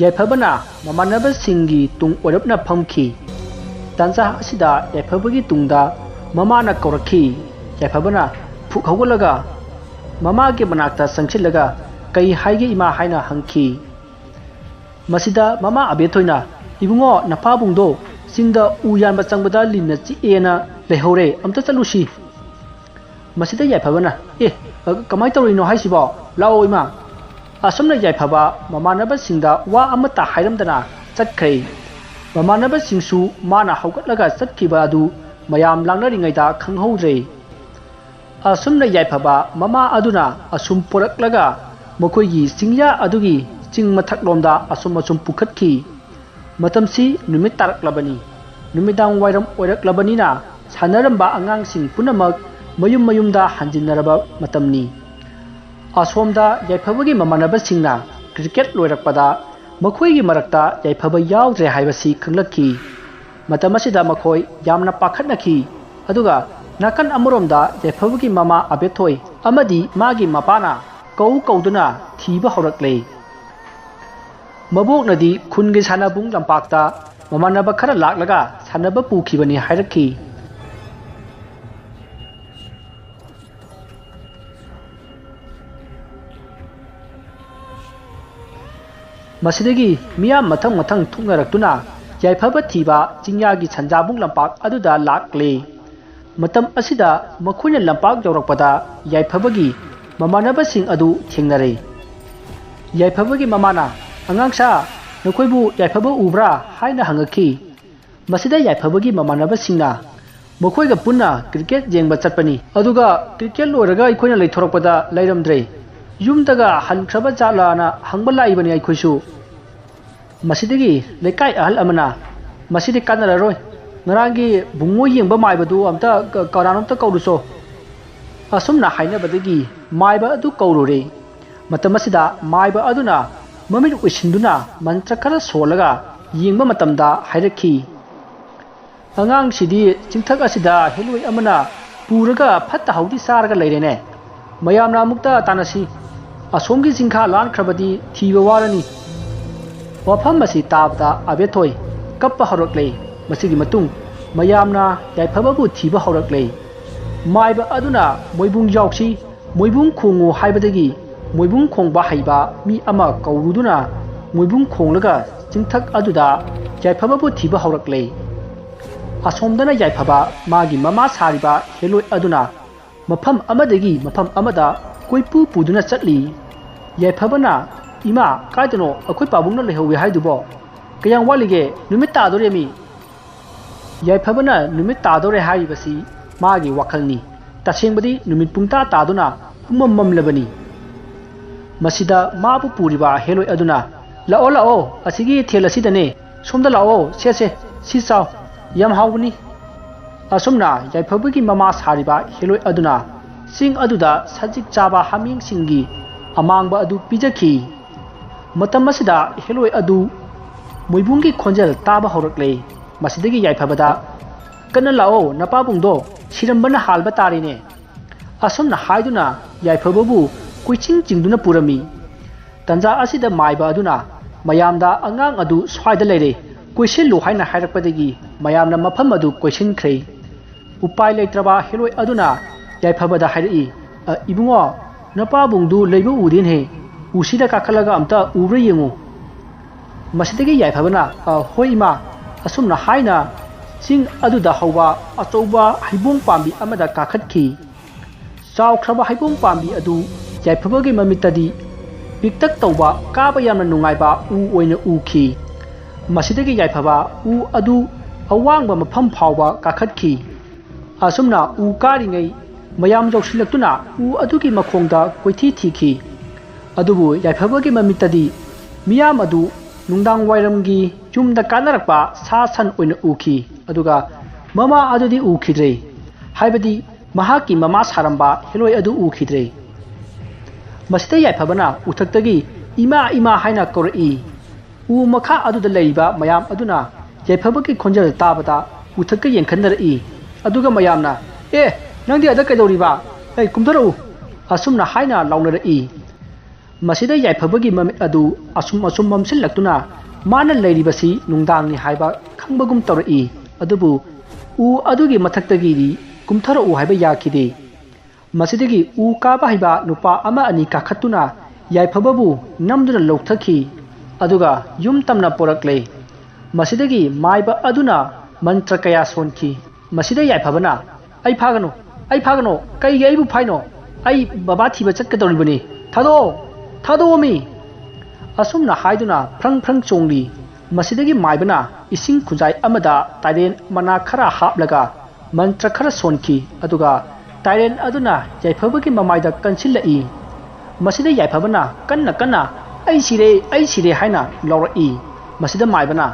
ꯌꯥꯏꯐꯕꯅ ꯃꯃꯥꯟꯅꯕꯁꯤꯡꯒꯤ ꯇꯨꯡ ꯑꯣꯏꯔꯞꯅ ꯐꯝꯈꯤ꯫ ꯇꯥꯟꯖꯥ ꯑꯁꯤꯗ ꯌꯥꯏꯐꯕꯒꯤ ꯇꯨꯡꯗ ꯃꯃꯥꯅ ꯀꯧꯔꯛꯈꯤ꯫ ꯌꯥꯏꯐꯕꯅ ꯐꯨꯛ ꯍꯧꯒꯠꯂꯒ ꯃꯃꯥꯒꯤ ꯃꯅꯥꯛꯇ ꯆꯪꯁꯤꯜꯂꯒ "ꯀꯩ ꯍꯥꯏꯒꯦ ꯏꯃꯥ?" ꯍꯥꯏꯅ ꯍꯪꯈꯤ꯫ ꯃꯁꯤꯗ ꯃꯃꯥ ꯑꯕꯦꯊꯣꯏꯅ, "ꯏꯕꯨꯡꯉꯣ, ꯅꯄꯥꯕꯨꯡꯗꯣ ꯆꯤꯡꯗ ꯎ ꯌꯥꯟꯕ ꯆꯪꯕꯗ ꯂꯤꯟꯅ ꯆꯤꯛꯑꯦꯅ ꯂꯩꯍꯧꯔꯦ, ꯑꯝꯇ ꯆꯠꯂꯨꯁꯤ꯫" ꯃꯁꯤꯗ ꯌꯥꯏꯐꯕꯅ, "ꯑꯦ, ꯑ, ꯀꯃꯥꯏꯅ ꯇꯧꯔꯤꯅꯣ ꯍꯥꯏꯁꯤꯕꯣ? ꯂꯥꯛꯑꯣ ꯏꯃꯥ꯫" ꯑꯁꯨꯝꯅ ꯌꯥꯏꯐꯕ ꯃꯃꯥꯟꯅꯕꯁꯤꯡꯗ ꯋꯥ ꯑꯃꯠꯇ ꯍꯥꯏꯔꯝꯗꯅ ꯆꯠꯈ꯭ꯔꯦ꯫ ꯃꯃꯥꯟꯅꯕꯁꯤꯡꯁꯨ ꯃꯥꯅ ꯍꯧꯒꯠꯂꯒ ꯆꯠꯈꯤꯕ ꯑꯗꯨ ꯃꯌꯥꯝ ꯂꯥꯡꯅꯔꯤꯉꯩꯗ ꯈꯪꯍꯧꯗ꯭ꯔꯦ꯫ ꯑꯁꯨꯝꯅ ꯌꯥꯏꯐꯕ ꯃꯃꯥ ꯑꯗꯨꯅ ꯑꯁꯨꯝ ꯄꯣꯔꯛꯂꯒ ꯃꯈꯣꯏꯒꯤ ꯆꯤꯡꯌꯥ ꯑꯗꯨꯒꯤ ꯆꯤꯡ ꯃꯊꯛꯂꯣꯝꯗ ꯑꯁꯨꯝ ꯑꯁꯨꯝ ꯄꯨꯈꯠꯈꯤ꯫ ꯃꯇꯝꯁꯤ ꯅꯨꯃꯤꯠ ꯇꯥꯔꯛꯂꯕꯅꯤ꯫ ꯅꯨꯃꯤꯗꯥꯡ ꯋꯥꯏꯔꯝ ꯑꯣꯏꯔꯛꯂꯕꯅꯤꯅ ꯁꯥꯟꯅꯔꯝꯕ ꯑꯉꯥꯡꯁꯤꯡ ꯄꯨꯝꯅꯃꯛ ꯃꯌꯨꯝ ꯃꯌꯨꯝꯗ ꯍꯟꯖꯤꯟꯅꯔꯕ ꯃꯇꯝꯅꯤ꯫ ꯑꯁꯣꯝꯗ ꯌꯥꯏꯐꯕꯒꯤ ꯃꯃꯥꯟꯅꯕꯁꯤꯡꯅ ꯀ꯭ꯔꯤꯀꯦꯠ ꯂꯣꯏꯔꯛꯄꯗ ꯃꯈꯣꯏꯒꯤ ꯃꯔꯛꯇ ꯌꯥꯏꯐꯕ ꯌꯥꯎꯗ꯭ꯔꯦ ꯍꯥꯏꯕꯁꯤ ꯈꯪꯂꯛꯈꯤ꯫ ꯃꯇꯝ ꯑꯁꯤꯗ ꯃꯈꯣꯏ ꯌꯥꯝꯅ ꯄꯥꯈꯠꯅꯈꯤ꯫ ꯑꯗꯨꯒ ꯅꯥꯀꯟ ꯑꯃꯔꯣꯝꯗ ꯌꯥꯏꯐꯕꯒꯤ ꯃꯃꯥ ꯑꯕꯦꯊꯣꯏ ꯑꯃꯗꯤ ꯃꯥꯒꯤ ꯃꯄꯥꯅ ꯀꯧ ꯀꯧꯗꯨꯅ ꯊꯤꯕ ꯍꯧꯔꯛꯂꯦ꯫ ꯃꯕꯣꯛꯅꯗꯤ ꯈꯨꯟꯒꯤ ꯁꯥꯟꯅꯕꯨꯡ ꯂꯝꯄꯥꯛꯇ ꯃꯃꯥꯟꯅꯕ ꯈꯔ ꯂꯥꯛꯂꯒ ꯁꯥꯟꯅꯕ ꯄꯨꯈꯤꯕꯅꯤ ꯍꯥꯏꯔꯛꯈꯤ꯫ ꯃꯁꯤꯗꯒꯤ ꯃꯤꯌꯥꯝ ꯃꯊꯪ ꯃꯊꯪ ꯊꯣꯛꯅꯔꯛꯇꯨꯅ ꯌꯥꯏꯐꯕ ꯊꯤꯕ ꯆꯤꯡꯌꯥꯒꯤ ꯁꯟꯖꯥꯕꯨꯡ ꯂꯝꯄꯥꯛ ꯑꯗꯨꯗ ꯂꯥꯛꯂꯦ꯫ ꯃꯇꯝ ꯑꯁꯤꯗ ꯃꯈꯣꯏꯅ ꯂꯝꯄꯥꯛ ꯌꯧꯔꯛꯄꯗ ꯌꯥꯏꯐꯕꯒꯤ ꯃꯃꯥꯟꯅꯕꯁꯤꯡ ꯑꯗꯨ ꯊꯦꯡꯅꯔꯦ꯫ ꯌꯥꯏꯐꯕꯒꯤ ꯃꯃꯥꯅ, "ꯑꯉꯥꯡꯁꯥ, ꯅꯈꯣꯏꯕꯨ ꯌꯥꯏꯐꯕ ꯎꯕ꯭ꯔꯥ?" ꯍꯥꯏꯅ ꯍꯪꯉꯛꯈꯤ꯫ ꯃꯁꯤꯗ ꯌꯥꯏꯐꯕꯒꯤ ꯃꯃꯥꯟꯅꯕꯁꯤꯡꯅ, "ꯃꯈꯣꯏꯒ ꯄꯨꯟꯅ ꯀ꯭ꯔꯤꯀꯦꯠ ꯌꯦꯡꯕ ꯆꯠꯄꯅꯤ, ꯑꯗꯨꯒ ꯀ꯭ꯔꯤꯀꯦꯠ ꯂꯣꯏꯔꯒ ꯑꯩꯈꯣꯏꯅ ꯂꯩꯊꯣꯔꯛꯄꯗ ꯂꯩꯔꯝꯗ꯭ꯔꯦ꯫ ꯌꯨꯝꯗꯒ ꯍꯟꯈ꯭ꯔꯕ ꯖꯥꯠꯂꯥꯅ ꯍꯪꯕ ꯂꯥꯛꯏꯕꯅꯤ ꯑꯩꯈꯣꯏꯁꯨ꯫" ꯃꯁꯤꯗꯒꯤ ꯂꯩꯀꯥꯏ ꯑꯍꯜ ꯑꯃꯅ, "ꯃꯁꯤꯗꯤ ꯀꯥꯟꯅꯔꯔꯣꯏ, ꯉꯔꯥꯡꯒꯤ ꯕꯨꯡꯉꯣ ꯌꯦꯡꯕ ꯃꯥꯏꯕꯗꯨ ꯑꯝꯇ ꯀ-, ꯀꯅꯥꯅꯣꯝꯇ ꯀꯧꯔꯨꯆꯣ꯫" ꯑꯁꯨꯝꯅ ꯍꯥꯏꯅꯕꯗꯒꯤ ꯃꯥꯏꯕ ꯑꯗꯨ ꯀꯧꯔꯨꯔꯦ꯫ ꯃꯇꯝ ꯑꯁꯤꯗ ꯃꯥꯏꯕ ꯑꯗꯨꯅ ꯃꯃꯤꯠ ꯎꯏꯁꯤꯟꯗꯨꯅ ꯃꯟꯇ꯭ꯔ ꯈꯔ ꯁꯣꯜꯂꯒ ꯌꯦꯡꯕ ꯃꯇꯝꯗ ꯍꯥꯏꯔꯛꯈꯤ, "ꯑꯉꯥꯡꯁꯤꯗꯤ ꯆꯤꯡꯊꯛ ꯑꯁꯤꯗ ꯍꯦꯂꯣꯏ ꯑꯃꯅ ꯄꯨꯔꯒ ꯐꯠꯇ ꯍꯥꯎꯗꯤ ꯆꯥꯔꯒ ꯂꯩꯔꯦꯅꯦ꯫ ꯃꯌꯥꯝꯅ ꯑꯃꯨꯛꯇ ꯇꯥꯟꯅꯁꯤ꯫ ꯑꯁꯣꯝꯒꯤ ꯖꯤꯡꯈꯥ ꯂꯥꯟꯈ꯭ꯔꯕꯗꯤ ꯊꯤꯕ ꯋꯥꯔꯅꯤ꯫ ꯋꯥꯐꯝ ꯑꯁꯤ ꯇꯥꯕꯗ ꯑꯕꯦꯊꯣꯏ ꯀꯞꯄ ꯍꯧꯔꯛꯂꯦ꯫ ꯃꯁꯤꯒꯤ ꯃꯇꯨꯡ ꯃꯌꯥꯝꯅ ꯌꯥꯏꯐꯕꯕꯨ ꯊꯤꯕ ꯍꯧꯔꯛꯂꯦ꯫ ꯃꯥꯏꯕ ꯑꯗꯨꯅ ꯃꯣꯏꯕꯨꯡ ꯌꯥꯎꯁꯤ, ꯃꯣꯏꯕꯨꯡ ꯈꯣꯡꯉꯨ ꯍꯥꯏꯕꯗꯒꯤ ꯃꯣꯏꯕꯨꯡ ꯈꯣꯡꯕ ꯍꯩꯕ ꯃꯤ ꯑꯃ ꯀꯧꯔꯨꯗꯨꯅ ꯃꯣꯏꯕꯨꯡ ꯈꯣꯡꯂꯒ ꯆꯤꯡꯊꯛ ꯑꯗꯨꯗ ꯌꯥꯏꯐꯕꯕꯨ ꯊꯤꯕ ꯍꯧꯔꯛꯂꯦ꯫ ꯑꯁꯣꯝꯗꯅ ꯌꯥꯏꯐꯕ ꯃꯥꯒꯤ ꯃꯃꯥ ꯁꯥꯔꯤꯕ ꯍꯦꯂꯣꯏ ꯑꯗꯨꯅ ꯃꯐꯝ ꯑꯃꯗꯒꯤ ꯃꯐꯝ ꯑꯃꯗ ꯀꯣꯏꯄꯨ ꯄꯨꯗꯨꯅ ꯆꯠꯂꯤ꯫ ꯌꯥꯏꯐꯕꯅ, "ꯏꯃꯥ, ꯀꯥꯏꯗꯅꯣ ꯑꯩꯈꯣꯏ ꯄꯥꯕꯨꯡꯅ ꯂꯩꯍꯧꯋꯤ ꯍꯥꯏꯗꯨꯕꯣ? ꯀꯌꯥꯝ ꯋꯥꯠꯂꯤꯒꯦ? ꯅꯨꯃꯤꯠ ꯇꯥꯗꯣꯔꯦꯃꯤ!" ꯌꯥꯏꯐꯕꯅ ꯅꯨꯃꯤꯠ ꯇꯥꯗꯣꯔꯦ ꯍꯥꯏꯔꯤꯕꯁꯤ ꯃꯥꯒꯤ ꯋꯥꯈꯜꯅꯤ꯫ ꯇꯁꯦꯡꯕꯗꯤ ꯅꯨꯃꯤꯠ ꯄꯨꯡꯇꯥ ꯇꯥꯗꯨꯅ ꯄꯨꯝꯃꯝ ꯃꯝꯂꯕꯅꯤ꯫ ꯃꯁꯤꯗ ꯃꯥꯕꯨ ꯄꯨꯔꯤꯕ ꯍꯦꯂꯣꯏ ꯑꯗꯨꯅ, "ꯂꯥꯛꯑꯣ, ꯂꯥꯛꯑꯣ, ꯑꯁꯤꯒꯤ ꯏꯊꯦꯜ ꯑꯁꯤꯗꯅꯦ, ꯁꯣꯝꯗ ꯂꯥꯛꯑꯣ, ꯁꯦ, ꯁꯦ, ꯁꯤ ꯆꯥꯎ, ꯌꯥꯝ ꯍꯥꯎꯕꯅꯤ"꯫ ꯑꯁꯨꯝꯅ ꯌꯥꯏꯐꯕꯒꯤ ꯃꯃꯥ ꯁꯥꯔꯤꯕ ꯍꯦꯂꯣꯏ ꯑꯗꯨꯅ ꯆꯤꯡ ꯑꯗꯨꯗ ꯁꯖꯤꯛ ꯆꯥꯕ ꯍꯥꯃꯦꯡꯁꯤꯡꯒꯤ ꯑꯃꯥꯡꯕ ꯑꯗꯨ ꯄꯤꯖꯈꯤ꯫ ꯃꯇꯝ ꯑꯁꯤꯗ ꯍꯦꯂꯣꯏ ꯑꯗꯨ ꯃꯣꯏꯕꯨꯡꯒꯤ ꯈꯣꯟꯖꯦꯜ ꯇꯥꯕ ꯍꯧꯔꯛꯂꯦ꯫ ꯃꯁꯤꯗꯒꯤ ꯌꯥꯏꯐꯕꯗ, "ꯀꯟꯅ ꯂꯥꯛꯑꯣ, ꯅꯄꯥꯕꯨꯡꯗꯣ ꯁꯤꯔꯝꯕꯅ ꯍꯥꯜꯕ ꯇꯥꯔꯦꯅꯦ"꯫ ꯑꯁꯨꯝꯅ ꯍꯥꯏꯗꯨꯅ ꯌꯥꯏꯐꯕꯕꯨ ꯀꯣꯏꯆꯤꯡ ꯆꯤꯡꯗꯨꯅ ꯄꯨꯔꯝꯃꯤ꯫ ꯇꯟꯖꯥ ꯑꯁꯤꯗ ꯃꯥꯏꯕ ꯑꯗꯨꯅ ꯃꯌꯥꯝꯗ, "ꯑꯉꯥꯡ ꯑꯗꯨ ꯁ꯭ꯋꯥꯏꯗ ꯂꯩꯔꯦ, ꯀꯣꯏꯁꯤꯜꯂꯨ" ꯍꯥꯏꯅ ꯍꯥꯏꯔꯛꯄꯗꯒꯤ ꯃꯌꯥꯝꯅ ꯃꯐꯝ ꯑꯗꯨ ꯀꯣꯏꯁꯤꯟꯈ꯭ꯔꯦ꯫ ꯎꯄꯥꯏ ꯂꯩꯇ꯭ꯔꯕ ꯍꯦꯂꯣꯏ ꯑꯗꯨꯅ ꯌꯥꯏꯐꯕꯗ ꯍꯥꯏꯔꯛꯏ, "ꯑ, ꯏꯕꯨꯡꯉꯣ, ꯅꯄꯥꯕꯨꯡꯗꯨ ꯂꯩꯕ ꯎꯗꯦꯅꯦ, ꯎꯁꯤꯗ ꯀꯥꯈꯠꯂꯒ ꯑꯝꯇ ꯎꯕ꯭ꯔꯥ ꯌꯦꯡꯉꯨ"꯫ ꯃꯁꯤꯗꯒꯤ ꯌꯥꯏꯐꯕꯅ, "ꯑ, ꯍꯣꯏ ꯏꯃꯥ"꯫ ꯑꯁꯨꯝꯅ ꯍꯥꯏꯅ ꯆꯤꯡ ꯑꯗꯨꯗ ꯍꯧꯕ ꯑꯆꯧꯕ ꯍꯩꯕꯣꯡ ꯄꯥꯝꯕꯤ ꯑꯃꯗ ꯀꯥꯈꯠꯈꯤ꯫ ꯆꯥꯎꯈ꯭ꯔꯕ ꯍꯩꯕꯣꯡ ꯄꯥꯝꯕꯤ ꯑꯗꯨ ꯌꯥꯏꯐꯕꯒꯤ ꯃꯃꯤꯠꯇꯗꯤ ꯄꯤꯛꯇꯛ ꯇꯧꯕ, ꯀꯥꯕ ꯌꯥꯝꯅ ꯅꯨꯡꯉꯥꯏꯕ ꯎ ꯑꯣꯏꯅ ꯎꯈꯤ꯫ ꯃꯁꯤꯗꯒꯤ ꯌꯥꯏꯐꯕ ꯎ ꯑꯗꯨ ꯑꯋꯥꯡꯕ ꯃꯐꯝ ꯐꯥꯎꯕ ꯀꯥꯈꯠꯈꯤ꯫ ꯑꯁꯨꯝꯅ ꯎ ꯀꯥꯔꯤꯉꯩ ꯃꯌꯥꯝ ꯌꯧꯁꯤꯜꯂꯛꯇꯨꯅ ꯎ ꯑꯗꯨꯒꯤ ꯃꯈꯣꯡꯗ ꯀꯣꯏꯊꯤ ꯊꯤꯈꯤ꯫ ꯑꯗꯨꯕꯨ ꯌꯥꯏꯐꯕꯒꯤ ꯃꯃꯤꯠꯇꯗꯤ ꯃꯤꯌꯥꯝ ꯑꯗꯨ ꯅꯨꯡꯗꯥꯡ ꯋꯥꯏꯔꯝꯒꯤ ꯌꯨꯝꯗ ꯀꯥꯅꯔꯛꯄ ꯁꯥ ꯁꯟ ꯑꯣꯏꯅ ꯎꯈꯤ꯫ ꯑꯗꯨꯒ ꯃꯃꯥ ꯑꯗꯨꯗꯤ ꯎꯈꯤꯗ꯭ꯔꯦ꯫ ꯍꯥꯏꯕꯗꯤ ꯃꯍꯥꯛꯀꯤ ꯃꯃꯥ ꯁꯥꯔꯝꯕ ꯍꯦꯂꯣꯏ ꯑꯗꯨ ꯎꯈꯤꯗ꯭ꯔꯦ꯫ ꯃꯁꯤꯗ ꯌꯥꯏꯐꯕꯅ ꯎꯊꯛꯇꯒꯤ, "ꯏꯃꯥ, ꯏꯃꯥ" ꯍꯥꯏꯅ ꯀꯧꯔꯛꯏ꯫ ꯎ ꯃꯈꯥ ꯑꯗꯨꯗ ꯂꯩꯔꯤꯕ ꯃꯌꯥꯝ ꯑꯗꯨꯅ ꯌꯥꯏꯐꯕꯒꯤ ꯈꯣꯟꯖꯦꯜ ꯇꯥꯕꯗ ꯎꯊꯛꯇ ꯌꯦꯡꯈꯠꯅꯔꯛꯏ꯫ ꯑꯗꯨꯒ ꯃꯌꯥꯝꯅ, "ꯑꯦ, ꯅꯪꯗꯤ ꯑꯗ ꯀꯩꯗꯧꯔꯤꯕ? ꯑꯩ ꯀꯨꯝꯊꯔꯛꯎ!" ꯑꯁꯨꯝꯅ ꯍꯥꯏꯅ ꯂꯥꯎꯅꯔꯛꯏ꯫ ꯃꯁꯤꯗ ꯌꯥꯏꯐꯕꯒꯤ ꯃꯃꯤꯠ ꯑꯗꯨ ꯑꯁꯨꯝ ꯑꯁꯨꯝ ꯃꯝꯁꯤꯜꯂꯛꯇꯨꯅ ꯃꯥꯅ ꯂꯩꯔꯤꯕꯁꯤ ꯅꯨꯡꯗꯥꯡꯅꯤ ꯍꯥꯏꯕ ꯈꯪꯕꯒꯨꯝ ꯇꯧꯔꯛꯏ꯫ ꯑꯗꯨꯕꯨ ꯎ ꯑꯗꯨꯒꯤ ꯃꯊꯛꯇꯒꯤꯗꯤ ꯀꯨꯝꯊꯔꯛꯎ ꯍꯥꯏꯕ ꯌꯥꯈꯤꯗꯦ꯫ ꯃꯁꯤꯗꯒꯤ ꯎ ꯀꯥꯕ ꯍꯩꯕ ꯅꯨꯄꯥ ꯑꯃ ꯑꯅꯤ ꯀꯥꯈꯠꯇꯨꯅ ꯌꯥꯏꯐꯕꯕꯨ ꯅꯝꯗꯨꯅ ꯂꯧꯊꯈꯤ꯫ ꯑꯗꯨꯒ ꯌꯨꯝ ꯇꯝꯅ ꯄꯣꯔꯛꯂꯦ꯫ ꯃꯁꯤꯗꯒꯤ ꯃꯥꯏꯕ ꯑꯗꯨꯅ ꯃꯟꯇ꯭ꯔ ꯀꯌꯥ ꯁꯣꯟꯈꯤ꯫ ꯃꯁꯤꯗ ꯌꯥꯏꯐꯕꯅ, "ꯑꯩ ꯐꯥꯒꯅꯨ, ꯑꯩ ꯐꯥꯒꯅꯨ, ꯀꯩꯒꯤ ꯑꯩꯕꯨ ꯐꯥꯏꯅꯣ? ꯑꯩ ꯕꯕꯥ ꯊꯤꯕ ꯆꯠꯀꯗꯧꯔꯤꯕꯅꯤ, ꯊꯥꯗꯣꯛꯑꯣ, ꯊꯥꯗꯣꯛꯑꯣꯃꯤ!" ꯑꯁꯨꯝꯅ ꯍꯥꯏꯗꯨꯅ ꯐ꯭ꯔꯪ ꯐ꯭ꯔꯪ ꯆꯣꯡꯂꯤ꯫ ꯃꯁꯤꯗꯒꯤ ꯃꯥꯏꯕꯅ ꯏꯁꯤꯡ ꯈꯨꯖꯥꯏ ꯑꯃꯗ ꯇꯥꯏꯔꯦꯟ ꯃꯅꯥ ꯈꯔ ꯍꯥꯞꯂꯒ ꯃꯟꯇ꯭ꯔ ꯈꯔ ꯁꯣꯟꯈꯤ, ꯑꯗꯨꯒ ꯇꯥꯏꯔꯦꯟ ꯑꯗꯨꯅ ꯌꯥꯏꯐꯕꯒꯤ ꯃꯃꯥꯏꯗ ꯀꯟꯁꯤꯜꯂꯛꯏ꯫ ꯃꯁꯤꯗ ꯌꯥꯏꯐꯕꯅ ꯀꯟꯅ ꯀꯟꯅ, "ꯑꯩ ꯁꯤꯔꯦ, ꯑꯩ ꯁꯤꯔꯦ" ꯍꯥꯏꯅ ꯂꯥꯎꯔꯛꯏ꯫ ꯃꯁꯤꯗ ꯃꯥꯏꯕꯅ,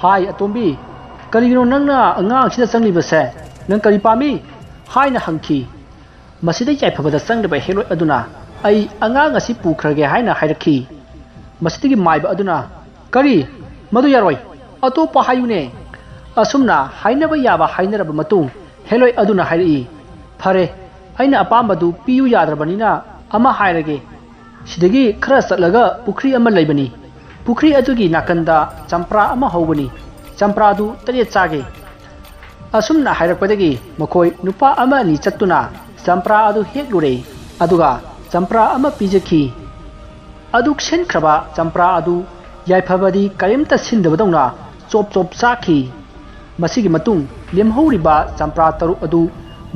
"ꯍꯥꯏ ꯑꯇꯣꯝꯕꯤ, ꯀꯔꯤꯒꯤꯅꯣ ꯅꯪꯅ ꯑꯉꯥꯡꯁꯤꯗ ꯆꯪꯂꯤꯕꯁꯦ? ꯅꯪ ꯀꯔꯤ ꯄꯥꯝꯃꯤ?" ꯍꯥꯏꯅ ꯍꯪꯈꯤ꯫ ꯃꯁꯤꯗ ꯌꯥꯏꯐꯕꯗ ꯆꯪꯂꯤꯕ ꯍꯦꯂꯣꯏ ꯑꯗꯨꯅ, "ꯑꯩ ꯑꯉꯥꯡ ꯑꯁꯤ ꯄꯨꯈ꯭ꯔꯒꯦ" ꯍꯥꯏꯅ ꯍꯥꯏꯔꯛꯈꯤ꯫ ꯃꯁꯤꯗꯒꯤ ꯃꯥꯏꯕ ꯑꯗꯨꯅ, "ꯀꯔꯤ? ꯃꯗꯨ ꯌꯥꯔꯣꯏ, ꯑꯇꯣꯞꯄ ꯍꯥꯏꯌꯨꯅꯦ!" ꯑꯁꯨꯝꯅ ꯍꯥꯏꯅꯕ ꯌꯥꯕ ꯍꯥꯏꯅꯔꯕ ꯃꯇꯨꯡ ꯍꯦꯂꯣꯏ ꯑꯗꯨꯅ ꯍꯥꯏꯔꯛꯏ, "ꯐꯔꯦ, ꯑꯩꯅ ꯑꯄꯥꯝꯕꯗꯨ ꯄꯤꯌꯨ ꯌꯥꯗ꯭ꯔꯕꯅꯤꯅ ꯑꯃ ꯍꯥꯏꯔꯒꯦ꯫ ꯁꯤꯗꯒꯤ ꯈꯔ ꯆꯠꯂꯒ ꯄꯨꯈ꯭ꯔꯤ ꯑꯃ ꯂꯩꯕꯅꯤ꯫ ꯄꯨꯈ꯭ꯔꯤ ꯑꯗꯨꯒꯤ ꯅꯥꯀꯟꯗ ꯆꯝꯄ꯭ꯔꯥ ꯑꯃ ꯍꯧꯕꯅꯤ꯫ ꯆꯝꯄ꯭ꯔꯥꯗꯨ ꯇꯔꯦꯠ ꯆꯥꯒꯦ꯫" ꯑꯁꯨꯝꯅ ꯍꯥꯏꯔꯛꯄꯗꯒꯤ ꯃꯈꯣꯏ ꯅꯨꯄꯥ ꯑꯃ ꯑꯅꯤ ꯆꯠꯇꯨꯅ ꯆꯝꯄ꯭ꯔꯥ ꯑꯗꯨ ꯍꯦꯛꯂꯨꯔꯦ, ꯑꯗꯨꯒ ꯆꯝꯄ꯭ꯔꯥ ꯑꯃ ꯄꯤꯖꯈꯤ꯫ ꯑꯗꯨꯛ ꯁꯤꯟꯈ꯭ꯔꯕ ꯆꯝꯄ꯭ꯔꯥ ꯑꯗꯨ ꯌꯥꯏꯐꯕꯗꯤ ꯀꯔꯤꯝꯇ ꯁꯤꯟꯗꯕꯗꯧꯅ ꯆꯣꯞ ꯆꯣꯞ ꯆꯥꯈꯤ꯫ ꯃꯁꯤꯒꯤ ꯃꯇꯨꯡ ꯂꯦꯝꯍꯧꯔꯤꯕ ꯆꯝꯄ꯭ꯔꯥ ꯇꯔꯨꯛ ꯑꯗꯨ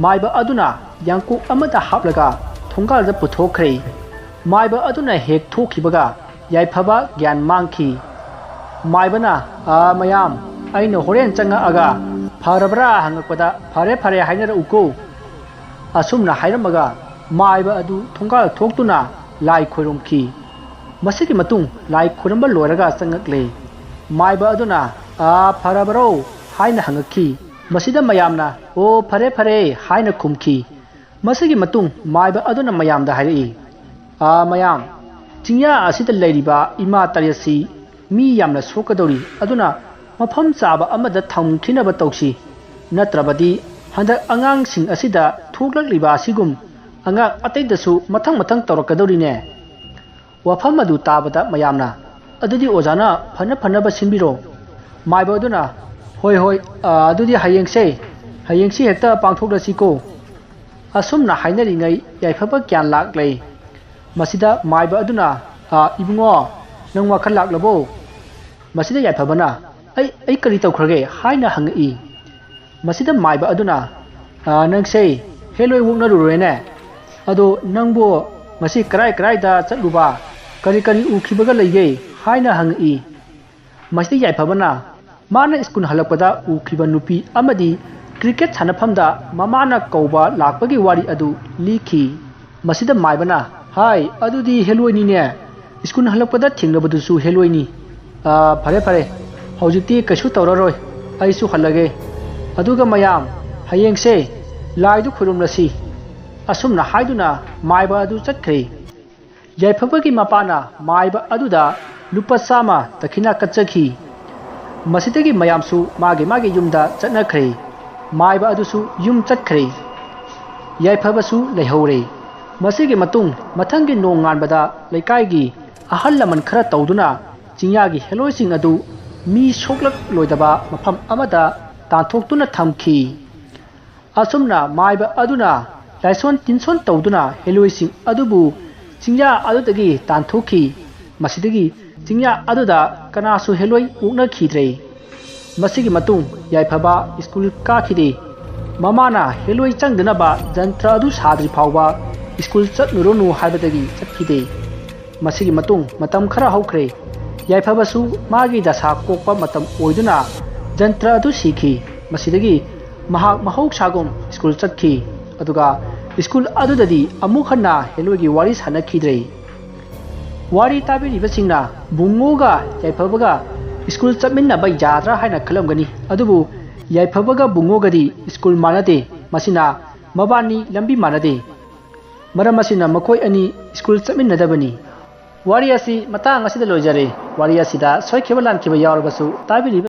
ꯃꯥꯏꯕ ꯑꯗꯨꯅ ꯌꯥꯡꯀꯣꯛ ꯑꯃꯗ ꯍꯥꯞꯂꯒ ꯊꯣꯡꯒꯥꯜꯗ ꯄꯨꯊꯣꯛꯈ꯭ꯔꯦ꯫ ꯃꯥꯏꯕ ꯑꯗꯨꯅ ꯍꯦꯛ ꯊꯣꯛꯈꯤꯕꯒ ꯌꯥꯏꯐꯕ ꯒ꯭ꯌꯥꯟ ꯃꯥꯡꯈꯤ꯫ ꯃꯥꯏꯕꯅ, "ꯑꯥ, ꯃꯌꯥꯝ, ꯑꯩꯅ ꯍꯣꯔꯦꯟ ꯆꯪꯉꯛꯑꯒ ꯐꯔꯕ꯭ꯔꯥ ꯍꯪꯉꯛꯄꯗ ꯐꯔꯦ ꯐꯔꯦ ꯍꯥꯏꯅꯔꯛꯎꯀꯣ꯫" ꯑꯁꯨꯝꯅ ꯍꯥꯏꯔꯝꯃꯒ ꯃꯥꯏꯕ ꯑꯗꯨ ꯊꯣꯡꯒꯥꯜ ꯊꯣꯛꯇꯨꯅ ꯂꯥꯏ ꯈꯣꯏꯔꯨꯝꯈꯤ꯫ ꯃꯁꯤꯒꯤ ꯃꯇꯨꯡ ꯂꯥꯏ ꯈꯣꯏꯔꯝꯕ ꯂꯣꯏꯔꯒ ꯆꯪꯉꯛꯂꯦ꯫ ꯃꯥꯏꯕ ꯑꯗꯨꯅ, "ꯑꯥ, ꯐꯔꯕꯔꯣ?" ꯍꯥꯏꯅ ꯍꯪꯉꯛꯈꯤ꯫ ꯃꯁꯤꯗ ꯃꯌꯥꯝꯅ, "ꯑꯣ, ꯐꯔꯦ ꯐꯔꯦ" ꯍꯥꯏꯅ ꯈꯨꯝꯈꯤ꯫ ꯃꯁꯤꯒꯤ ꯃꯇꯨꯡ ꯃꯥꯏꯕ ꯑꯗꯨꯅ ꯃꯌꯥꯝꯗ ꯍꯥꯏꯔꯛꯏ, "ꯑꯥ, ꯃꯌꯥꯝ, ꯆꯤꯡꯌꯥ ꯑꯁꯤꯗ ꯂꯩꯔꯤꯕ ꯏꯃꯥ ꯇꯔꯦꯠꯁꯤ ꯃꯤ ꯌꯥꯝꯅ ꯁꯣꯛꯀꯗꯧꯔꯤ, ꯑꯗꯨꯅ ꯃꯐꯝ ꯆꯥꯕ ꯑꯃꯗ ꯊꯝꯈꯤꯅꯕ ꯇꯧꯁꯤ꯫ ꯅꯠꯇ꯭ꯔꯕꯗꯤ ꯍꯟꯗꯛ ꯑꯉꯥꯡꯁꯤꯡ ꯑꯁꯤꯗ ꯊꯣꯛꯂꯛꯂꯤꯕ ꯑꯁꯤꯒꯨꯝ ꯑꯉꯥꯡ ꯑꯇꯩꯗꯁꯨ ꯃꯊꯪ ꯃꯊꯪ ꯇꯧꯔꯛꯀꯗꯧꯔꯤꯅꯦ꯫" ꯋꯥꯐꯝ ꯑꯗꯨ ꯇꯥꯕꯗ ꯃꯌꯥꯝꯅ, "ꯑꯗꯨꯗꯤ ꯑꯣꯖꯥꯅ ꯐꯅ ꯐꯅꯕ ꯁꯤꯟꯕꯤꯔꯣ"꯫ ꯃꯥꯏꯕ ꯑꯗꯨꯅ, "ꯍꯣꯏ, ꯍꯣꯏ, ꯑ, ꯑꯗꯨꯗꯤ ꯍꯌꯦꯡꯁꯦ, ꯍꯌꯦꯡꯁꯤ ꯍꯦꯛꯇ ꯄꯥꯡꯊꯣꯛꯂꯁꯤꯀꯣ"꯫ ꯑꯁꯨꯝꯅ ꯍꯥꯏꯅꯔꯤꯉꯩ ꯌꯥꯏꯐꯕ ꯒ꯭ꯌꯥꯟ ꯂꯥꯛꯂꯦ꯫ ꯃꯁꯤꯗ ꯃꯥꯏꯕ ꯑꯗꯨꯅ, "ꯑ, ꯏꯕꯨꯡꯉꯣ, ꯅꯪ ꯋꯥꯈꯜ ꯂꯥꯛꯂꯕꯣ?" ꯃꯁꯤꯗ ꯌꯥꯏꯐꯕꯅ, "ꯑꯩ, ꯑꯩ ꯀꯔꯤ ꯇꯧꯈ꯭ꯔꯒꯦ?" ꯍꯥꯏꯅ ꯍꯪꯉꯛꯏ꯫ ꯃꯁꯤꯗ ꯃꯥꯏꯕ ꯑꯗꯨꯅ, "ꯑ, ꯅꯪꯁꯦ ꯍꯦꯂꯣꯏ ꯑꯣꯛꯅꯔꯨꯔꯦꯅꯦ꯫ ꯑꯗꯣ ꯅꯪꯕꯨ ꯉꯁꯤ ꯀꯔꯥꯏ ꯀꯔꯥꯏꯗ ꯆꯠꯂꯨꯕ? ꯀꯔꯤ ꯀꯔꯤ ꯎꯈꯤꯕꯒ ꯂꯩꯒꯦ?" ꯍꯥꯏꯅ ꯍꯪꯉꯛꯏ꯫ ꯃꯁꯤꯗ ꯌꯥꯏꯐꯕꯅ ꯃꯥꯅ ꯁ꯭ꯀꯨꯜ ꯍꯜꯂꯛꯄꯗ ꯎꯈꯤꯕ ꯅꯨꯄꯤ ꯑꯃꯗꯤ ꯀ꯭ꯔꯤꯀꯦꯠ ꯁꯥꯟꯅꯐꯝꯗ ꯃꯃꯥꯅ ꯀꯧꯕ ꯂꯥꯛꯄꯒꯤ ꯋꯥꯔꯤ ꯑꯗꯨ ꯂꯤꯈꯤ꯫ ꯃꯁꯤꯗ ꯃꯥꯏꯕꯅ, "ꯍꯥꯏ, ꯑꯗꯨꯗꯤ ꯍꯦꯂꯣꯏꯅꯤꯅꯦ꯫ ꯁ꯭ꯀꯨꯜ ꯍꯜꯂꯛꯄꯗ ꯊꯦꯡꯅꯕꯗꯨꯁꯨ ꯍꯦꯂꯣꯏꯅꯤ꯫ ꯑ, ꯐꯔꯦ, ꯐꯔꯦ, ꯍꯧꯖꯤꯛꯇꯤ ꯀꯩꯁꯨ ꯇꯧꯔꯔꯣꯏ꯫ ꯑꯩꯁꯨ ꯍꯜꯂꯒꯦ꯫ ꯑꯗꯨꯒ ꯃꯌꯥꯝ, ꯍꯌꯦꯡꯁꯦ ꯂꯥꯏꯗꯨ ꯈꯨꯔꯨꯝꯂꯁꯤ"꯫ ꯑꯁꯨꯝꯅ ꯍꯥꯏꯗꯨꯅ ꯃꯥꯏꯕ ꯑꯗꯨ ꯆꯠꯈ꯭ꯔꯦ꯫ ꯌꯥꯏꯐꯕꯒꯤ ꯃꯄꯥꯅ ꯃꯥꯏꯕ ꯑꯗꯨꯗ ꯂꯨꯄꯥ ꯆꯥꯝꯃ ꯗꯈꯤꯅꯥ ꯀꯠꯆꯈꯤ꯫ ꯃꯁꯤꯗꯒꯤ ꯃꯌꯥꯝꯁꯨ ꯃꯥꯒꯤ ꯃꯥꯒꯤ ꯌꯨꯝꯗ ꯆꯠꯅꯈ꯭ꯔꯦ꯫ ꯃꯥꯏꯕ ꯑꯗꯨꯁꯨ ꯌꯨꯝ ꯆꯠꯈ꯭ꯔꯦ꯫ ꯌꯥꯏꯐꯕꯁꯨ ꯂꯩꯍꯧꯔꯦ꯫ ꯃꯁꯤꯒꯤ ꯃꯇꯨꯡ ꯃꯊꯪꯒꯤ ꯅꯣꯡ ꯉꯥꯟꯕꯗ ꯂꯩꯀꯥꯏꯒꯤ ꯑꯍꯜ ꯂꯃꯟ ꯈꯔ ꯇꯧꯗꯨꯅ ꯆꯤꯡꯌꯥꯒꯤ ꯍꯦꯂꯣꯏꯁꯤꯡ ꯑꯗꯨ ꯃꯤ ꯁꯣꯛꯂꯛꯂꯣꯏꯗꯕ ꯃꯐꯝ ꯑꯃꯗ ꯇꯥꯟꯊꯣꯛꯇꯨꯅ ꯊꯝꯈꯤ꯫ ꯑꯁꯨꯝꯅ ꯃꯥꯏꯕ ꯑꯗꯨꯅ ꯂꯥꯏꯁꯣꯟ ꯇꯤꯟꯁꯣꯟ ꯇꯧꯗꯨꯅ ꯍꯦꯂꯣꯏꯁꯤꯡ ꯑꯗꯨꯕꯨ ꯆꯤꯡꯌꯥ ꯑꯗꯨꯗꯒꯤ ꯇꯥꯟꯊꯣꯛꯈꯤ꯫ ꯃꯁꯤꯗꯒꯤ ꯆꯤꯡꯌꯥ ꯑꯗꯨꯗ ꯀꯅꯥꯁꯨ ꯍꯦꯂꯣꯏ ꯑꯣꯛꯅꯈꯤꯗ꯭ꯔꯦ꯫ ꯃꯁꯤꯒꯤ ꯃꯇꯨꯡ ꯌꯥꯏꯐꯕ ꯁ꯭ꯀꯨꯜ ꯀꯥꯈꯤꯗꯦ꯫ ꯃꯃꯥꯅ ꯍꯦꯂꯣꯏ ꯆꯪꯗꯅꯕ ꯖꯟꯇ꯭ꯔ ꯑꯗꯨ ꯁꯥꯗ꯭ꯔꯤ ꯐꯥꯎꯕ ꯁ꯭ꯀꯨꯜ ꯆꯠꯂꯨꯔꯅꯨ ꯍꯥꯏꯕꯗꯒꯤ ꯆꯠꯈꯤꯗꯦ꯫ ꯃꯁꯤꯒꯤ ꯃꯇꯨꯡ ꯃꯇꯝ ꯈꯔ ꯍꯧꯈ꯭ꯔꯦ꯫ ꯌꯥꯏꯐꯕꯁꯨ ꯃꯥꯒꯤ ꯗꯁꯥ ꯀꯣꯛꯄ ꯃꯇꯝ ꯑꯣꯏꯗꯨꯅ ꯖꯟꯇ꯭ꯔ ꯑꯗꯨ ꯁꯤꯈꯤ꯫ ꯃꯁꯤꯗꯒꯤ ꯃꯍꯥꯛ ꯃꯍꯧꯁꯥꯒꯨꯝ ꯁ꯭ꯀꯨꯜ ꯆꯠꯈꯤ꯫ ꯑꯗꯨꯒ ꯁ꯭ꯀꯨꯜ ꯑꯗꯨꯗꯗꯤ ꯑꯃꯨꯛ ꯍꯟꯅ ꯍꯦꯂꯣꯏꯒꯤ ꯋꯥꯔꯤ ꯁꯥꯟꯅꯈꯤꯗ꯭ꯔꯦ꯫ ꯋꯥꯔꯤ ꯇꯥꯕꯤꯔꯤꯕꯁꯤꯡꯅ ꯕꯨꯡꯉꯣꯒ ꯌꯥꯏꯐꯕꯒ ꯁ꯭ꯀꯨꯜ ꯆꯠꯃꯤꯟꯅꯕ ꯌꯥꯗ꯭ꯔꯥ ꯍꯥꯏꯅ ꯈꯜꯂꯝꯒꯅꯤ꯫ ꯑꯗꯨꯕꯨ ꯌꯥꯏꯐꯕꯒ ꯕꯨꯡꯉꯣꯒꯗꯤ ꯁ꯭ꯀꯨꯜ ꯃꯥꯟꯅꯗꯦ꯫ ꯃꯁꯤꯅ ꯃꯕꯥꯅꯤ ꯂꯝꯕꯤ ꯃꯥꯟꯅꯗꯦ꯫ ꯃꯔꯝ ꯑꯁꯤꯅ ꯃꯈꯣꯏ ꯑꯅꯤ ꯁ꯭ꯀꯨꯜ ꯆꯠꯃꯤꯟꯅꯗꯕꯅꯤ꯫ ꯋꯥꯔꯤ ꯑꯁꯤ ꯃꯇꯥꯡ ꯑꯁꯤꯗ ꯂꯣꯏꯖꯔꯦ꯫ ꯋꯥꯔꯤ ꯑꯁꯤꯗ ꯁꯣꯏꯈꯤꯕ ꯂꯥꯟꯈꯤꯕ ꯌꯥꯎꯔꯕꯁꯨ ꯇꯥꯕꯤꯔꯤꯕ